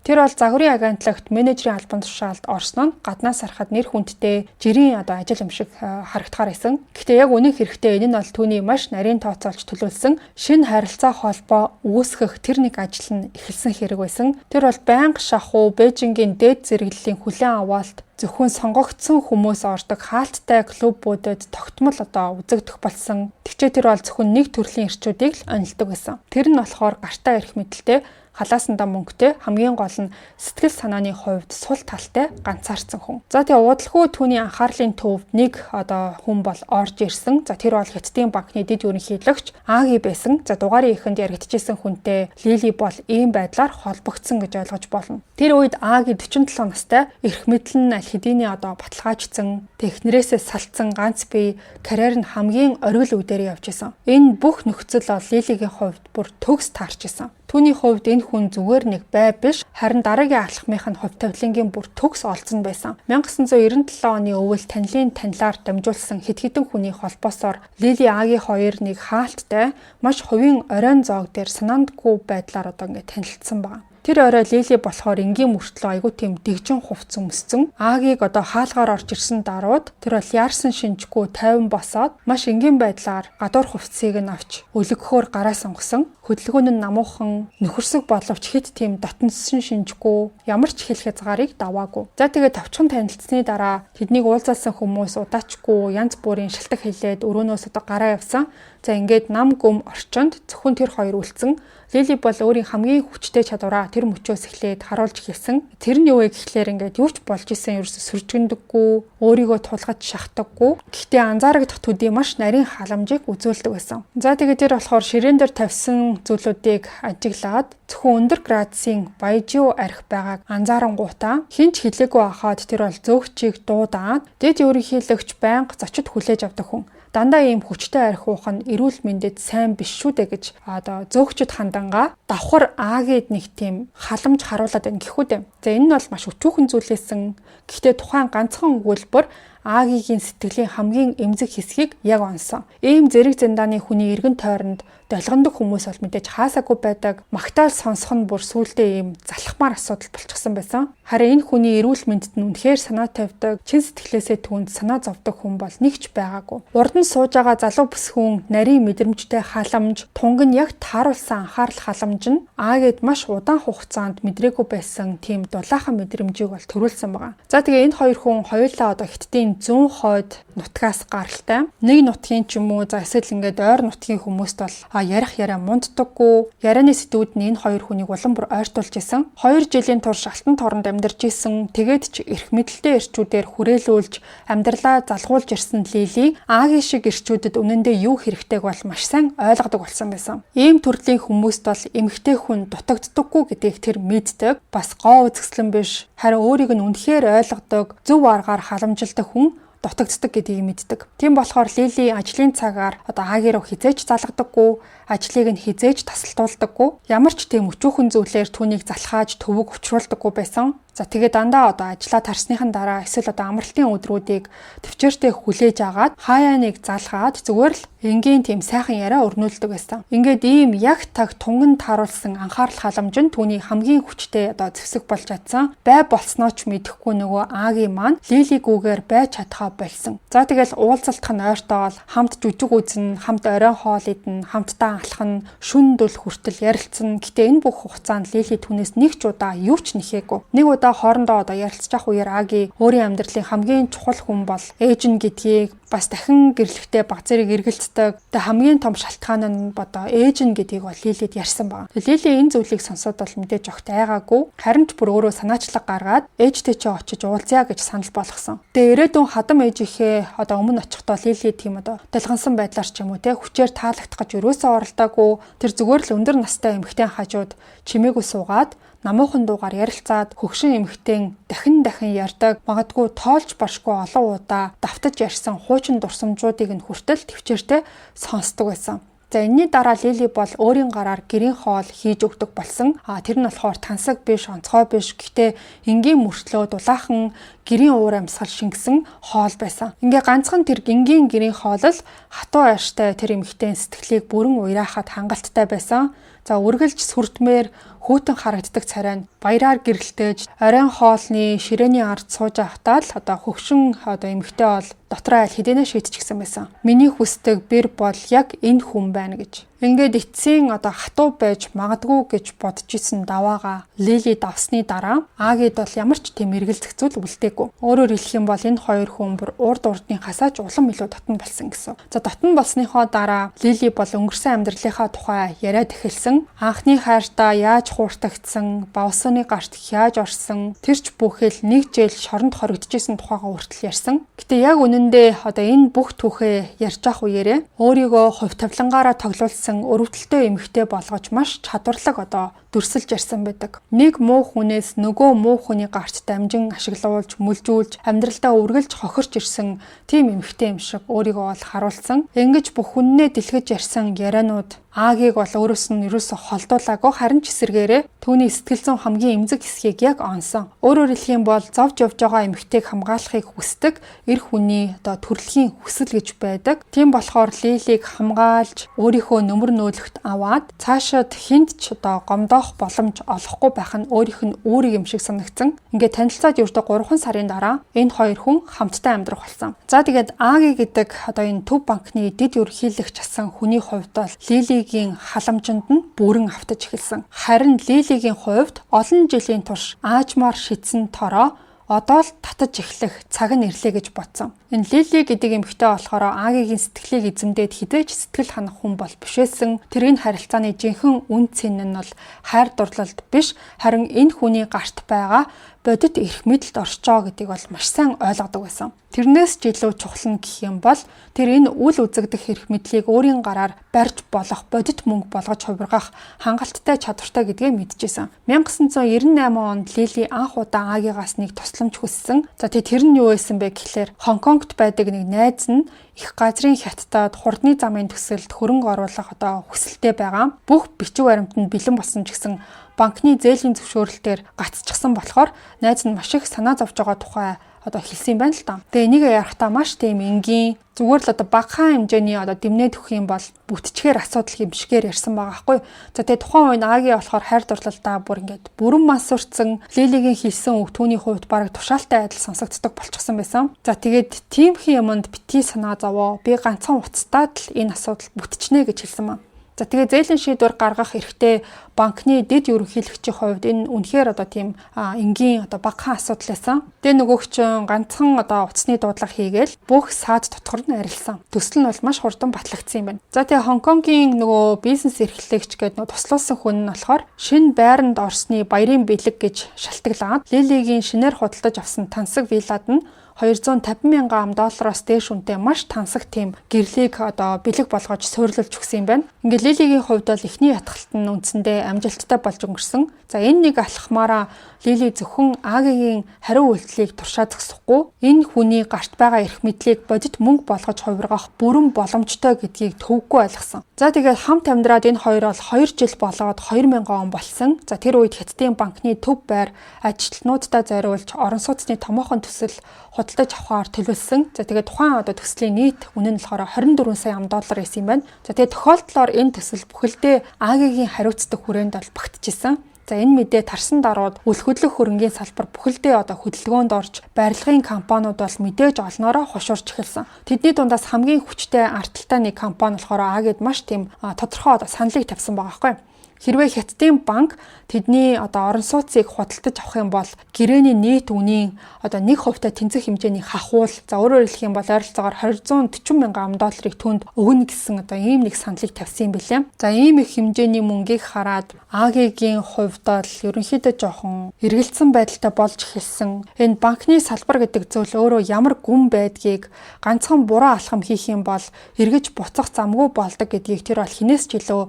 Тэр бол загварын агентлагт менежерийн албан тушаалд орсон нь гаднаас харахад нэр хүндтэй жирийн одоо ажил юм шиг харагдахаар байсан. Гэхдээ яг үнэн хэрэгтээ энэ нь бол түүний маш нарийн тооцоолж төлөвлөсөн шинэ харилцаа холбоо үүсгэх тэр нэг ажил нь эхэлсэн хэрэг байсан. Тэр бол байнга шахуу Бээжингийн дээд зэрэглэлийн хүлээн аваалт зөвхөн сонгогдсон хүмүүс ордог хаалттай клубүүдэд тогтмол одоо үзэгдэх болсон. Тэгчээ тэр бол зөвхөн нэг төрлийн эрчүүдийг л онилдог байсан. Тэр нь болохоор гартаа эрх мэдэлтэй, халаасандаа мөнгөтэй, хамгийн гол нь сэтгэл санааны хувьд сул талтай ганцаардсан хүн. За, тэгээ удалгүй түүний анхаарлын төвд нэг одоо хүн бол орж ирсэн. За, тэр бол Хятадын банкны дэд ерөнхийлөгч Аги байсан. За, дугаарын эхэнд яригдчихсэн хүнтэй Лили бол ийм байдлаар холбогдсон гэж ойлгож болно. Тэр үед Аги 47 настай, эрх мэдэл нь аль хэдийний одоо баталгаажсан, технэрээсээ салтсан, ганц бие, карьер нь хамгийн оргил үе дээр явж исэн. Энэ бүх нөхцөл бол Лилигийн хувьд бүр төгс таарч исэн. Түүний хувьд энэ хүн зүгээр нэг бай биш, харин дараагийн алхмынх нь хувь тавилангийн бүр төгс олзон байсан. 1997 оны өвөл танилын танилаар дамжуулсан хэд хэдэн хүний холбоосоор Лили Аги хоёр нэг хаалттай маш хувийн оройн зоог дээр санаандгүй байдлаар одоо ингээд танилцсан байна. Тэр орой Лили болохоор энгийн мөртлөө айгүй тийм дэгжин хувцас өмссөн. Агийг одоо хаалгаар орж ирсэн даруйд тэр бол яарсан шинжгүй тайван босоод маш энгийн байдлаар гадуур хувцсыг нь авч өлөгхөөр гараа сонгосон. Хөдөлгөөн нь намуухан, нөхөрсөг боловч хэт тийм дотноссон шинжгүй, ямар ч хэл хязгаарыг даваагүй. За, тэгээд товчхон танилцсны дараа тэднийг уулзаалсан хүмүүс удаачгүй янз бүрийн шалтгаан хэлээд өрөөнөөс одоо гараа явсан. За, ингээд нам гүм орчинд зөвхөн тэр хоёр үлдсэн. Лили бол өөрийн хамгийн хүчтэй чадвараа тэр мөчөөс эхлээд харуулж эхэлсэн. Тэр нь юу вэ гэхлээр ингээд юу ч болж исэн ерөөсө сөржгөндөггүй, өөрийгөө тулгаж шахдаггүй. Гэхдээ анзаарагдах төдий маш нарийн халамжийг үзүүлдэг байсан. За, тэгээд тэр болохоор ширээн дээр тавьсан зүйлүүдийг ажиглаад зөвхөн өндөр градусын баяжуу арх байгааг анзаарангуутаа хэн ч хэлээгүй байхад тэр бол зөөгчийг дуудаад дэд ерөнхийлөгч байнга зочид хүлээж авдаг хүн, дандаа ийм хүчтэй архи уух нь эрүүл мэндэд сайн биш шүү дээ гэж одоо зөөгчд хандангаа давхар Агээд нэг тийм халамж харуулад байна гэхүү дээ. За, энэ нь бол маш өчүүхэн зүйлээсэн. Гэхдээ тухайн ганцхан өгүүлбэр Агигийн сэтгэлийн хамгийн эмзэг хэсгийг яг онсон. Ийм зэрэг зэндааны хүний эргэн тойронд долгиондог хүмүүс бол мэдээж хаасаагүй байдаг. Магтаал сонсох нь бүр сүүлдээ ийм залхмаар асуудал болчихсон байсан. Харин энэ хүний эрүүл мэндэд нь үнэхээр санаа тавьдаг, чин сэтгэлээсээ түүнд санаа зовдог хүн бол нэг ч байгаагүй. Урд нь сууж байгаа залуу бүсгүйн нарийн мэдрэмжтэй халамж, тунг нь яг тааруулсан анхаарал халамж нь Агээд маш удаан хугацаанд мэдрээгүй байсан тийм дулаахан мэдрэмжийг бол төрүүлсэн байгаа. За, тэгээ энэ хоёр хүн хоёулаа одоо Хятадын дэлхийн зүүн хойд нутгаас гаралтай. Нэг нутгийн ч юм уу за эсвэл ингээд ойр нутгийн хүмүүст бол ярих яриа мунддаггүй. Ярианы сэдвүүд нь энэ хоёр хүнийг улам бүр ойртуулж исэн. 2 жилийн турш алтан торонд амьдарч исэн. Тэгээд ч эрх мэдэлтэй эрчүүдээр хүрээлүүлж амьдралаа залгуулж ирсэн Лили Аги шиг эрчүүдэд үнэндээ юу хэрэгтэйг бол маш сайн ойлгодог болсон байсан. Ийм төрлийн хүмүүст бол эмэгтэй хүн дутагддаггүй гэдгийг тэр мэддэг. Бас гоо үзэсгэлэн биш, харин өөрийг нь үнэхээр ойлгодог, зөв аргаар халамжилдаг хүн дутагддаг гэдгийг мэддэг. Тийм болохоор Лили ажлын цагаар одоо Аги руу хэзээ ч залгадаггүй, ажлыг нь хэзээ ч тасалдуулдаггүй, ямар ч тийм өчүүхэн зүйлээр түүнийг залхааж төвөг учруулдаггүй байсан. За тэгээ дандаа одоо ажлаа тарсныхан дараа эсвэл одоо амралтын өдрүүдийг төвчээртэй хүлээж агаад хаяа нэг залгаад зүгээр л энгийн тийм сайхан яриа өрнүүлдэг байсан. Ингээд ийм яг таг тунган тааруулсан анхаарал халамж нь түүний хамгийн хүчтэй одоо зэвсэг болж чадсан. Бай болсноо ч мэдэхгүй нөгөө Аги маань Лили гүүгээр байж чадхаа болсон. За тэгэл уулзалтах нь ойртоол хамт жүжиг үзнэ, хамт оройн хоол идэнэ, хамтдаа алхана, шүн дүл хүртэл ярилцсан. Гэтэ энэ бүх хугацаанд Лили түүнээс нэг ч удаа юу ч нэхээгүй. Нэг удаа хоорондоо одоо ярилцж явах үеэр Аги өөрийн амьдралын хамгийн чухал хүн бол ээж нь гэдгийг бас дахин гэрлэхдээ баг зэрэг эргэлздэг. Тэгээ хамгийн том шалтгаан нь одоо ээж нь гэдгийг бол Лилид ярьсан байна. Лили энэ зүйлийг сонсоод бол мэдээж огт айгаагүй. Харин ч бүр өөрөө санаачлаг гаргаад ээжтэй чи очиж уулзъя гэж санал болгосон. Тэгээ ирээдүйн хадам ээжийнхээ одоо өмнө очихдоо Лили тийм одоо долгонсон байдлаар ч юм уу те хүчээр таалагдах гэж ерөөсөө оролдоогүй. Тэр зүгээр л өндөр настай эмэгтэй хажууд чимээгүй суугаад намуухан дуугаар ярилцаад хөгшин эмэгтэй дахин дахин ярьдаг, магадгүй тоолж баршгүй олон удаа давтаж ярьсан хуучин дурсамжуудыг нь хүртэл төвчээртэй сонсдог байсан. За энэний дараа Лили бол өөрийн гараар гэрийн хоол хийж өгдөг болсон. Тэр нь болохоор тансаг биш, онцгой биш. Гэхдээ энгийн мөртлөө дулаахан гэрийн уур амьсгал шингэсэн хоол байсан. Ингээ ганцхан тэр энгийн гэрийн хоол л хатуу ааштай тэр эмэгтэйн сэтгэлийг бүрэн уяраахад хангалттай байсан. За үргэлж сүрдмээр хөтөн харагддаг царай нь баяраар гэрэлтэж оройн хоолны ширээний ард сууж байхдаа л одоо хөгшин одоо эмэгтэй бол дотроо аль хэдийнэ шийдчихсэн байсан. Миний хүсдэг бэр бол яг энэ хүн байна гэж. Ингээд эцсийн одоо хатуу байж магадгүй гэж бодож исэн даваага Лили давсны дараа Агид бол ямар ч тийм эргэлзэх зүйл үлдээгүй. Өөрөөр хэлэх юм бол энэ хоёр хүн бүр урд урдны хасаач улам илүү дотн болсон гэсэн. За дотн болсныхоо дараа Лили бол өнгөрсөн амьдралынхаа тухай яриад эхэлсэн. Анхны хайртаа яаж хууртагдсан, бавсаны гарт яаж орсон, тэр ч бүхэл нэг жил шоронд хоригдчихсэн тухайгаа хүртэл ярьсан. Гэтэ яг үнэндээ одоо энэ бүх түүхээ ярьж явах үеэрээ өөрийгөө хувь тавилангаараа тоглуулсан өрөвдөлтөй эмэгтэй болгож маш чадварлаг одоо дүрсэлж ярьсан байдаг. Нэг муу хүнээс нөгөө муу хүний гарт дамжин ашиглуулж, мүлжүүлж, амьдралдаа үргэлж хохирч ирсэн тийм эмэгтэй юм шиг өөрийгөө бол харуулсан. Ингэж бүх хүннээ дэлгэж ярьсан ярианууд Агийг бол өөрөөс нь ерөөсө холдуулаагүй, харин ч эсэргээрээ түүний сэтгэл зүйн хамгийн эмзэг хэсгийг яг онсон. Өөрөөр хэлэх юм бол зовж явж байгаа эмэгтэйг хамгаалахыг хүсдэг эр хүний одоо төрөлхийн хүсэл гэж байдаг. Тийм болохоор Лилийг хамгаалж өөрийнхөө нөмөр нөөлөгт аваад цаашаад хүнд ч одоо гомдоох боломж олохгүй байх нь өөрийнх нь үүрэг юм шиг санагдсан. Ингээд танилцаад ердөө 3 сарын дараа энэ хоёр хүн хамтдаа амьдрах болсон. За тэгээд Аги гэдэг одоо энэ төв банкны дэд ерөнхийлөгч асан хүний хувьд бол Лилигийн халамжинд нь бүрэн автаж эхэлсэн. Харин Лилигийн хувьд олон жилийн турш аажмаар шидсэн тороо одоо л татаж эхлэх цаг нь ирлээ гэж бодсон. Энэ Лили гэдэг эмэгтэй болохоор Агигийн сэтгэлийг эзэмдээд хэзээ ч сэтгэл ханах хүн бол биш байсан. Тэр энэ харилцааны жинхэнэ үнэ цэн нь бол хайр дурлалд биш, харин энэ хүний гарт байгаа бодит эрх мэдэлд оршиж байгаа гэдгийг бол маш сайн ойлгодог байсан. Тэрнээс ч илүү чухал нь гэх юм бол тэр энэ үл үзэгдэх эрх мэдлийг өөрийн гараар барьж болох бодит мөнгө болгож хувиргах хангалттай чадвартай гэдгээ мэдчихсэн. 1998 онд Лили анх удаа Агигаас нэг тусламж хүссэн. За тэр нь юу байсан бэ гэхлээр Хонконгт байдаг нэг найз нь их газрын хятадад хурдны замын төсөлд хөрөнгө оруулах одоо хүсэлтэй байгаа. Бүх бичиг баримт нь бэлэн болсон ч гэсэн банкны зээлийн зөвшөөрлөлтөөр гацчихсан болохоор найз нь маш их санаа зовж байгаа тухай одоо хэлсэн юм байна л да. Тэгээ энийг ярихдаа маш тийм энгийн зүгээр л одоо багахан хэмжээний одоо дэмнээд өгөх юм бол бүтчгээр асуудал юм шигээр ярьсан байгаа байхгүй. За тэгээ тухайн үед Аги болохоор хайр дурлалдаа бүр ингээд бүрэн мансуурцсан, Лилигийн хэлсэн үг түүний хувьд бараг тушаалтай адил сонсогддог болчихсон байсан. За тэгээд тиймхэн юмд битгий санаа зовоо, би ганцхан уцтаад л энэ асуудал бүтчнэ гэж хэлсэн маа. За, тэгээ зээлийн шийдвэр гаргах эрхтэй банкны дэд ерөнхийлөгчийн хувьд энэ үнэхээр одоо тийм энгийн одоо багахан асуудал байсан. Тэгээ нөгөөх чинь ганцхан одоо утасны дуудлага хийгээл бүх саад дотгор нь арилсан. Төсөл нь бол маш хурдан батлагдсан юм байна. За, тэгээ Хонконгийн нөгөө бизнес эрхлэгч гэдэг нөгөө туслуулсан хүн нь болохоор шинэ байранд орсны баярын бэлэг гэж шалтгаалаад Лилигийн шинээр худалдаж авсан тансаг виллад нь 250 мянган доллароос дээш үнэтэй маш тансаг тийм гэрлийг одоо бэлэг болгож суйрлуулж өгсөн юм байна. Ингээд Лилигийн хувьд бол эхний ятгалт нь үндсэндээ амжилттай болж өнгөрсөн. За, энэ нэг алхмаараа Лили зөвхөн Агигийн хариу үйлдэлийг туршаа зогсохгүй, энэ хүний гарт байгаа эрх мэдлийг бодит мөнгө болгож хувиргах бүрэн боломжтой гэдгийг төвөггүй ойлгосон. За, тэгээд хамт амьдраад энэ хоёр бол 2 жил болоод 2000 он болсон. За, тэр үед Хятадын банкны төв байр ажилтнуудаа зориулж орон сууцны томоохон төсөл худалдаж авахар төлөвлөсөн. За, тэгээд тухайн одоо төслийн нийт үнэ нь болохоор 24 сая ам доллар байсан юм байна. За, тэгээд тохиолдлоор энэ төсөл бүхэлдээ Агигийн хариуцдаг хүрээнд бол багтжсэн. За, энэ мэдээ тарсан даруйд үл хөдлөх хөрөнгийн салбар бүхэлдээ одоо хөдөлгөөнд орж, барилгын компаниуд бол мэдээж олноороо хошуурч эхэлсэн. Тэдний дундаас хамгийн хүчтэй ардталтай нэг компани болохоор Агид маш тийм тодорхой одоо саналыг тавьсан байгаа байхгүй. Хэрвээ Хятадын банк тэдний одоо орон сууцыг худалдаж авах юм бол гэрээний нийт үнийн одоо 1%-тай тэнцэх хэмжээний хахуул, за, өөрөөр хэлэх юм бол ойролцоогоор 240 мянган ам долларыг түүнд өгнө гэсэн одоо ийм нэг саналыг тавьсан юм билээ. За, ийм их хэмжээний мөнгийг хараад Агигийн хувьд бол ерөнхийдөө жоохон эргэлзсэн байдалтай болж эхэлсэн. Энэ банкны салбар гэдэг зүйл өөрөө ямар гүн байдгийг, ганцхан буруу алхам хийх юм бол эргэж буцах замгүй болдог гэдгийг тэр бол хэнээс ч илүү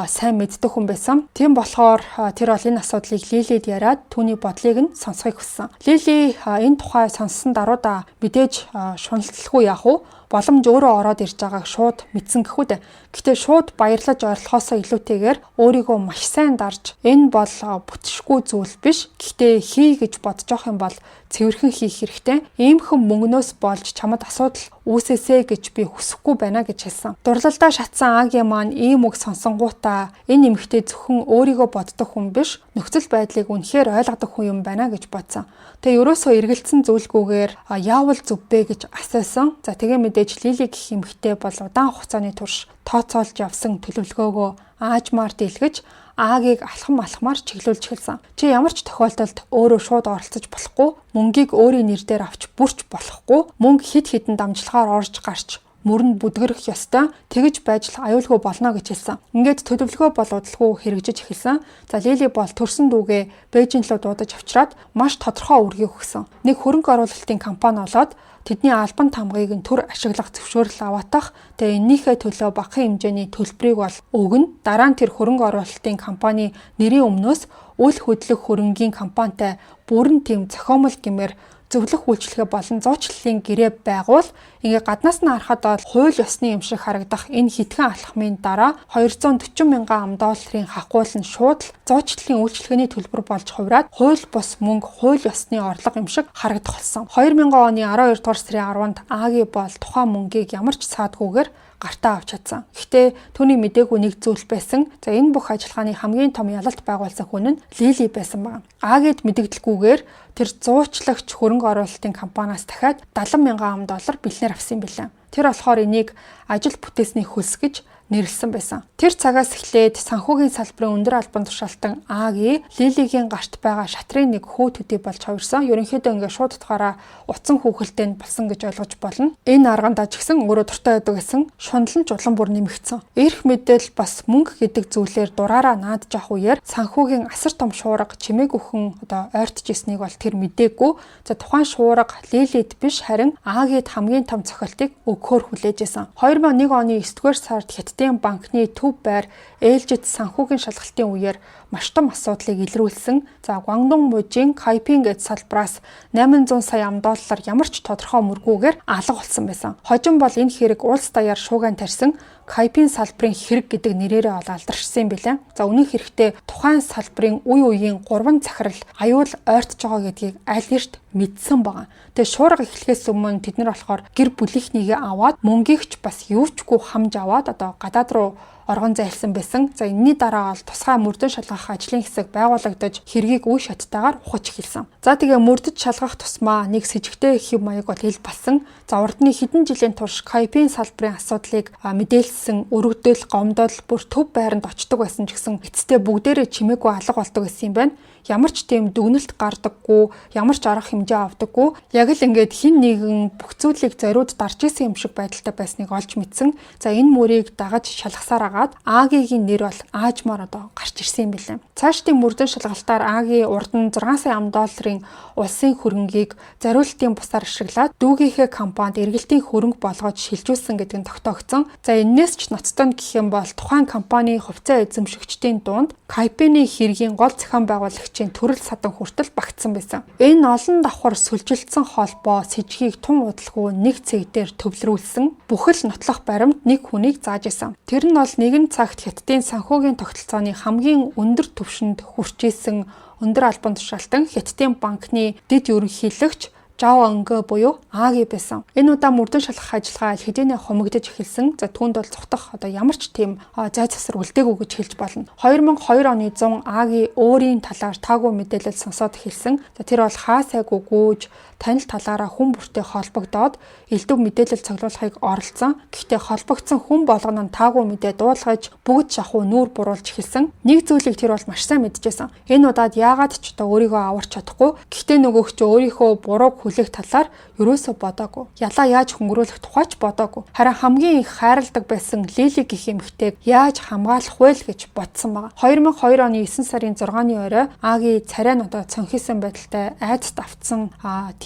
сайн мэддэг хүн байсан. Тийм болохоор тэр бол энэ асуудлыг Лилид яриад түүний бодлыг нь сонсохыг хүссэн. Лили энэ тухай сонссон даруйда мэдээж шуналталгүй яах вэ? Боломж өөрөө ороод ирж байгааг шууд мэдсэн гэхүү дээ. Гэхдээ шууд баярлаж ойрлохоосоо илүүтэйгээр өөрийгөө маш сайн дарж, энэ бол бүтшгүй зүйл биш. Гэхдээ хий гэж бодож явах юм бол цэвэрхэн хийх хэрэгтэй. Иймхэн мөнгнөөс болж чамд асуудал үүсээсэй гэж би хүсэхгүй байна гэж хэлсэн. Дурлалдаа шатсан Аги маань ийм үг сонсонгуутаа энэ эмэгтэй зөвхөн өөрийгөө боддог хүн биш, нөхцөл байдлыг үнэхээр ойлгодог хүн юм байна гэж бодсон. Тэгээ ерөөсөө эргэлзсэн зүйлгүйгээр яавал зөв бэ гэж асуусан. За, тэгээ мэдээж Лили гэх эмэгтэй бол удаан хугацааны турш тооцоолж явсан төлөвлөгөөгөө аажмаар дийлгэж, Агийг алхам алхмаар чиглүүлж эхэлсэн. Чи ямар ч тохиолдолд өөрөө шууд оролцож болохгүй, мөнгийг өөрийн нэр дээр авч бүрч болохгүй, мөнгө хэд хэдэн дамжлагаар орж гарч мөрөнд бүдгэрэх ёстой. Тэгэж байж л аюулгүй болно гэж хэлсэн. Ингээд төлөвлөгөө бол удалгүй хэрэгжиж эхэлсэн. За, Лили бол төрсөн дүүгээ Бээжин руу дуудаж авчираад маш тодорхой үүргийг өгсөн. Нэг хөрөнгө оруулалтын компани болоод тэдний албан тамгыг нь төр ашиглах зөвшөөрөл аваатах. Тэгээ эннийхээ төлөө багахан хэмжээний төлбөрийг бол өгнө. Дараа нь тэр хөрөнгө оруулалтын компани нэрийн өмнөөс үл хөдлөх хөрөнгийн компанитай бүрэн тийм зохиомол гэмээр зөвлөх үйлчилгээ болон зуучлалын гэрээ байгуул. Ингээ гаднаас нь харахад бол хууль ёсны юм шиг харагдах энэ хитгэн алхмын дараа 240 мянган ам долларын хахгуул нь шууд л зуучлалын үйлчилгээний төлбөр болж хувраад, хууль бус мөнгө, хууль ёсны орлого юм шиг харагдах болсон. 2000 оны 12 дугаар сарын 10-нд Аги бол тухайн мөнгийг ямар ч саадгүйгээр гартаа авч чадсан. Гэхдээ түүний мдээгүй нэг зүйл байсан. За, энэ бүх ажиллагааны хамгийн том ялалт байгуулсан хүн нь Лили байсан байна. Агид мэдэгдэлгүйгээр тэр зуучлагч хөрөнгө оруулалтын компаниас дахиад 70 мянган ам доллар бэлнээр авсан юм билээ. Тэр болохоор энийг ажил бүтээсний хөлс гэж нэрлсэн байсан. Тэр цагаас эхлээд санхүүгийн салбарын өндөр албан тушаалтан Аги Лилигийн гарт байгаа шатрын нэг хүү төдий болж хувирсан. Ерөнхийдөө ингээ шууд утгаараа утсан хүүхэлтэй нь болсон гэж ойлгож болно. Энэ аргандаа ч гэсэн өөрөө дуртай байдаг гэсэн шунал нь ч улам бүр нэмэгдсэн. Эрх мэдэл бас мөнгө гэдэг зүйлээр дураараа наадж авах үеэр санхүүгийн асар том шуурга чимээгүйхэн одоо ойртож ирснийг бол тэр мдээгүй. За, тухайн шуурга Лилид биш, харин Агид хамгийн том цохилтыг өгөхөөр хүлээж исэн. 2001 оны 9 дугаар сард Хятадын банкны төв байр ээлжит санхүүгийн шалгалтын үеэр маш том асуудлыг илрүүлсэн. За, Гуандун мужийн Кайпин гээд салбараас 800 сая ам доллар ямар ч тодорхой мөргүүгээр алга болсон байсан. Хожим бол энэ хэрэг улс даяар шуугиан тарьсан Кайпин салбарын хэрэг гэдэг нэрээрээ ол алдаршсан юм билээ. За, үнэн хэрэгтээ тухайн салбарын үе үеийн гурван захирал аюул ойртож байгаа гэдгийг аль эрт мэдсэн байгаа. Тэгээ шуурга эхлэхээс өмнө тэд нар болохоор гэр бүлийнхнийгээ аваад, мөнгийг ч бас юучгүй хамж аваад одоо гадаад руу оргон зайлсан байсан. За, энэний дараа бол тусгай мөрдөн шалгах ажлын хэсэг байгуулагдаж, хэргийг үе шаттайгаар ухаж эхэлсэн. За, тэгээ мөрдөж шалгах тусмаа нэг сэжигтэй хэв маяг бол ил болсон. За, урдны хэдэн жилийн турш Кайпийн салбарын асуудлыг мэдээлсэн өргөдөл, гомдол бүр төв байранд очдог байсан ч гэсэн эцэстээ бүгдээрээ чимээгүй алга болдог гэсэн юм байна. Ямар ч тийм дүгнэлт гардаггүй, ямар ч арга хэмжээ авдаггүй. Яг л ингээд хэн нэгэн бүх зүйлийг зориуд дарж исэн юм шиг байдалтай байсныг олж мэдсэн. За, энэ мөрийг дагаж шалгасаар агаад Агигийн нэр бол аажмаар одоо гарч ирсэн юм билээ. Цаашдын мөрдөн шалгалтаар Аги урд нь 6 сая ам долларын улсын хөрөнгийг зориултын бусаар ашиглаад дүүгийнхээ компанид эргэлтийн хөрөнгө болгож шилжүүлсэн гэдэг нь тогтоогдсон. За, энээс ч ноцтой нь гэх юм бол тухайн компани хувьцаа эзэмшигчдийн дунд Кайпены хэргийн гол зохион байгуулагчийн төрөл садан хүртэл багтсан байсан. Энэ олон давхар сүлжилтсэн холбоо сэжгийг тун удалгүй нэг цэг дээр төвлөрүүлсэн, бүхэл нотлох баримт нэг хүнийг зааж исэн. Тэр нь бол нэгэн цагт Хятадын санхүүгийн тогтолцооны хамгийн өндөр түвшинд хүрч исэн өндөр албан тушаалтан, Хятадын банкны дэд ерөнхийлөгч Жао Өнгө буюу Аги байсан. Энэ удаа мөрдөн шалгах ажиллагаа аль хэдийнэ хумигдаж эхэлсэн. За, түүнд бол зугтах одоо ямар ч тийм зай завсар үлдээгүй гэж хэлж болно. 2002 оны 100 Аги өөрийн талаар таагүй мэдээлэл сонсоод эхэлсэн. За, тэр бол хаа сайгүй гүйж, танил талаараа хүн бүртээ холбогдоод элдв мэдээлэл цуглуулахыг оролцсон. Гэхдээ холбогдсон хүн болгоно нь таагүй мэдээ дуулгаж, бүгд шахуу нүүр буруулж эхэлсэн. Нэг зүйлийг тэр бол маш сайн мэдчихсэн. Энэ удаад яагаад ч одоо өөрийгөө аварч чадахгүй. Гэхдээ нөгөөх чи өөрийнхөө бурууг хүлээх талаар ерөөсөө бодоогүй. Ялаа яаж хөнгөрүүлэх тухай ч бодоогүй. Харин хамгийн их хайрладаг байсан Лили гэх эмэгтэйг яаж хамгаалах вэ л гэж бодсон байгаа. 2002 оны 9 сарын 6-ны орой Аги царай нь одоо цонхисон байдалтай, айдас автсан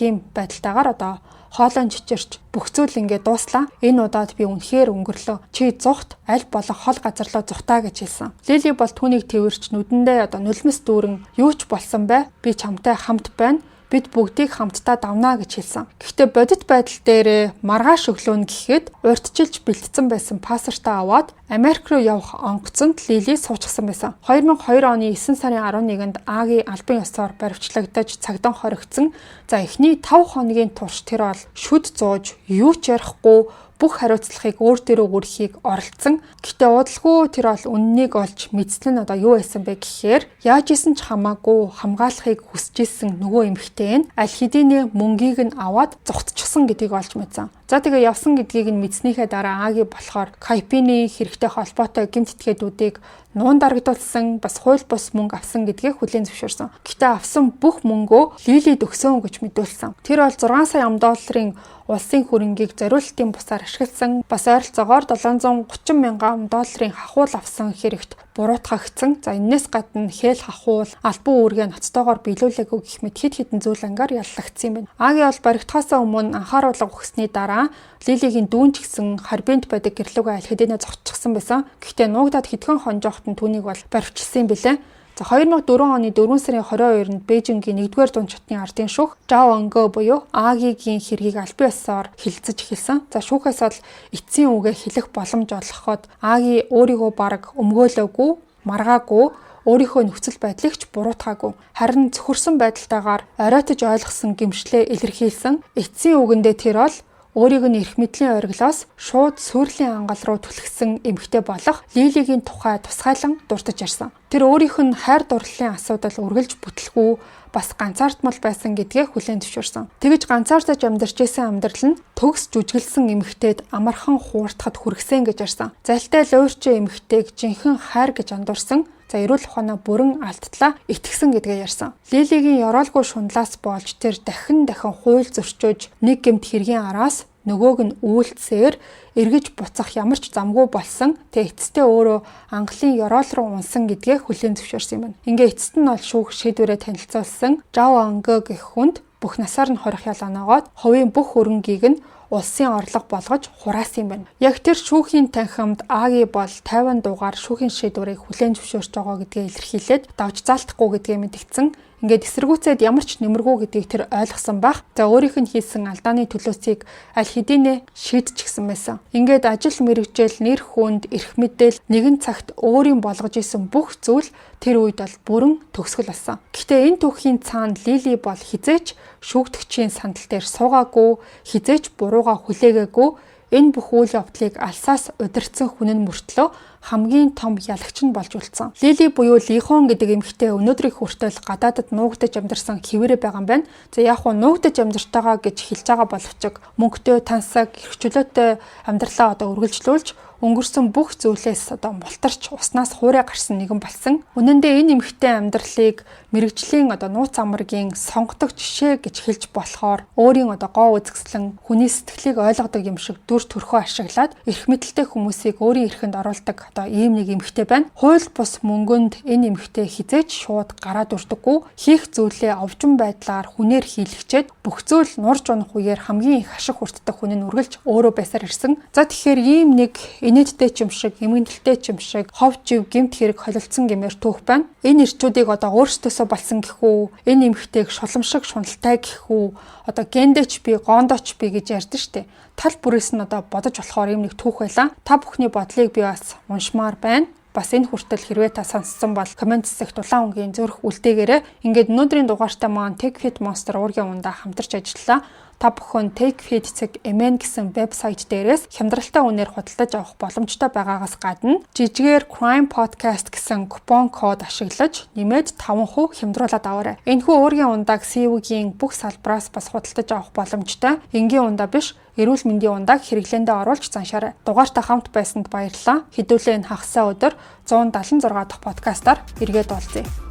тийм байдалтайгаар одоо хоолойн чичирч бүх зүйл ингээд дууслаа. Энэ удаад би үнэхээр өнгөрлөө. Чи зугт аль болох хол газарлаа зугтаа гэж хэлсэн. Лили бол түүнийг тэрч нүдэндээ одоо нулимс дүүрэн юу ч болсон бай. Би чамтай хамт байна, бид бүгдийг хамтдаа давнаа гэж хэлсэн. Гэхдээ бодит байдал дээрээ маргааш өглөө нь гэхэд урьдчилж бэлтгэсэн байсан паспортаа аваад Америк руу явах онгоцонд Лили суучихсан байсан. 2002 оны 9 сарын 11-нд Аги албан ёсоор баривчлагдаж цагдан хоригдсон. За, эхний 5 хоногийн турш тэр бол шүд зууж, юу ч ярихгүй, бүх хариуцлагыг өөр дээрээ үүрхийг оролдсон. Гэхдээ удалгүй тэр бол үннийг олж мэдсэн нь одоо юу байсан бэ гэхээр яаж исэн ч хамаагүй хамгаалахыг хүсэж исэн нөгөө эмэгтэй нь аль хэдийнэ мөнгийг нь аваад зугтчихсан гэдгийг олж мэдсэн. За, тэгээ явсан гэдгийг нь мэдснийхээ дараа Аги болохоор Кайпины хэрэгтэй холбоотой гэмт этгээдүүдийг нуун дарагдуулсан, бас хууль бус мөнгө авсан гэдгийг хүлээн зөвшөөрсөн. Гэхдээ авсан бүх мөнгөө Лилид өгсөн гэж мэдүүлсэн. Тэр бол 6 сая ам долларын улсын хөрөнгийг зориултын бусаар ашигласан, бас ойролцоогоор 730 мянган долларын хахуул авсан хэрэгт буруутгагдсан. За, энэс гадна хээл хахуул, албан үүргээ ноцтойгоор биелүүлээгүй гэх мэт хэд хэдэн зүйл ангаар яллагдсан юм байна. Аги бол баригдахаасаа өмнө анхааруулга өгсөний дараа Лилигийн дүүн ч гэсэн Харбинд байдаг гэрлүүгээ аль хэдийнэ зогсчихсан байсан. Гэхдээ нуугдаад хэдхэн хонжоохт нь түүнийг бол баривчилсан юм билээ. За, 2004 оны 4 сарын 22-нд Бээжингийн 1-р дунд шатны ардын шүүх Жао Өнгө буюу Агигийн хэргийг албан ёсоор хэлэлцэж эхэлсэн. За, шүүхээс бол эцсийн үгээ хэлэх боломж олгоход Аги өөрийгөө бараг өмгөөлөөгүй, маргаагүй, өөрийнхөө нөхцөл байдлыг ч буруутгаагүй. Харин цөхөрсөн байдалтайгаар оройтож ойлгосон гэмшлээ илэрхийлсэн. Эцсийн үгэндээ тэр бол өөрийг нь эрх мэдлийн ориглоос шууд сүрлийн ангал руу түлхсэн эмэгтэй болох Лилигийн тухай тусгайлан дуртаж ярьсан. Тэр өөрийнх нь хайр дурлалын асуудал үргэлж бүтлгүй, бас ганцаардмал байсан гэдгээ хүлээн зөвшөөрсөн. Тэгэж ганцаардаж амьдарч исэн амьдрал нь төгс жүжиглсэн эмэгтэйд амархан хууртахад хүргэсэн гэж ярьсан. Залтай луйрчин эмэгтэйг жинхэнэ хайр гэж андуурсан. За, эрүүл ухаанаа бүрэн алдтлаа итгэсэн гэдгээ ярьсан. Лилигийн ёроолгүй шунлаас болж тэр дахин дахин хууль зөрчөөж, нэг гэмт хэргийн араас нөгөөг нь үйлдсээр эргэж буцах ямар ч замгүй болсон. Тэгээ эцэстээ өөрөө ангалын ёроол руу унсан гэдгээ хүлээн зөвшөөрсөн юм байна. Ингээ эцэст нь бол шүүх шийдвэрээ танилцуулсан. Жао Өнгө гэх хүнд бүх насаар нь хорих ял оноогоод хувийн бүх хөрөнгийг нь улсын орлого болгож хураасан юм байна. Яг тэр шүүхийн танхимд Аги бол 50 дугаар шүүхийн шийдвэрийг хүлээн зөвшөөрч байгаа гэдгээ илэрхийлээд давж заалтахгүй гэдгээ мэдгдсэн. Ингээд эсэргүүцээд ямар ч нэмэргүй гэдгийг тэр ойлгосон байх. За, өөрийнх нь хийсэн алдааны төлөөсийг аль хэдийнэ шийдчихсэн байсан. Ингээд ажил мэргэжил, нэр хүнд, эрх мэдэл, нэгэн цагт өөрийн болгож исэн бүх зүйл тэр үед бол бүрэн төгсгөл болсон. Гэхдээ энэ түүхийн цаана Лили бол хэзээ ч шүүгдэгчийн сандал дээр суугаагүй, хэзээ ч буруугаа хүлээгээгүй, Энэ бүх үйл явдлыг алсаас удирдсан хүн нь мөртлөө хамгийн том ялагч нь болж үлдсэн. Лили буюу Лихон гэдэг эмэгтэй өнөөдрийг хүртэл гадаадад нуугдаж амьдарсан хэвээрээ байгаа юм байна. За яг хуу нуугдаж амьдартайгаа гэж хэлж байгаа боловч мөнгөтэй, тансаг, эрх чөлөөтэй амьдралаа одоо үргэлжлүүлж өнгөрсөн бүх зүйлээс одоо мултарч уснаас хуурай гарсан нэгэн болсон. Үнэн дээр энэ эмэгтэй амьдралыг мэргэжлийн одоо нууц амаргийн сонгодог жишээ гэж хэлж болохоор өөрийн одоо гоо үзэсгэлэн хүний сэтгэлийг ойлгодог юм шиг дүр төрхөө ашиглаад эрх мэдэлтэй хүмүүсийг өөрийн эрхэнд оруулдаг одоо ийм нэг эмэгтэй байна. Хууль бус мөнгөнд энэ эмэгтэй хэзээ ч шууд гараад үрдэггүй. Хийх зүйлээ овжин байдлаар хүнээр хийлгчээд бүх зүйл нурж унах үеэр хамгийн их ашиг хүртдэг хүн нь үргэлж өөрөө байсаар ирсэн. За тэгэхээр ийм нэг инээдтэй ч юм шиг, эмгэнэлтэй ч юм шиг, хов жив гэмт хэрэг холилдсон гэмээр түүх байна. Энэ ирчүүдийг одоо өөрсдөөсөө болсон гэх үү, энэ эмэгтэйг шулам шиг шуналтай гэх үү, одоо гендэч би, гондоч би гэж ярьдэн штэ. Тал бүрээс нь одоо бодож болохоор ийм нэг түүх байлаа. Та бүхний бодлыг би бас уншмаар байна. Бас энэ хүртэл хэрвээ та сонссон бол comment хэсэгт улаан өнгийн зүрх үлдээгээрэй. Ингээд өнөөдрийн дугаартай маань Take Fit Monster уургийн ундаа хамтарч ажиллалаа. Та бүхэн takefit.mn гэсэн вебсайт дээрээс хямдралтай үнээр худалдаж авах боломжтой байгаагаас гадна жижигээр Crime Podcast гэсэн купон код ашиглаж нэмээд 5% хямдруулаад аваарай. Энэхүү уургийн ундааг CU-гийн бүх салбараас бас худалдаж авах боломжтой. Энгийн ундаа биш, эрүүл мэндийн ундааг хэрэглээндээ оруулж заншаарай. Дугаартай хамт байсанд баярлалаа. Хэдүүлээ энэ хагас сайн өдөр 176 дахь подкастаар эргээд уулзъя.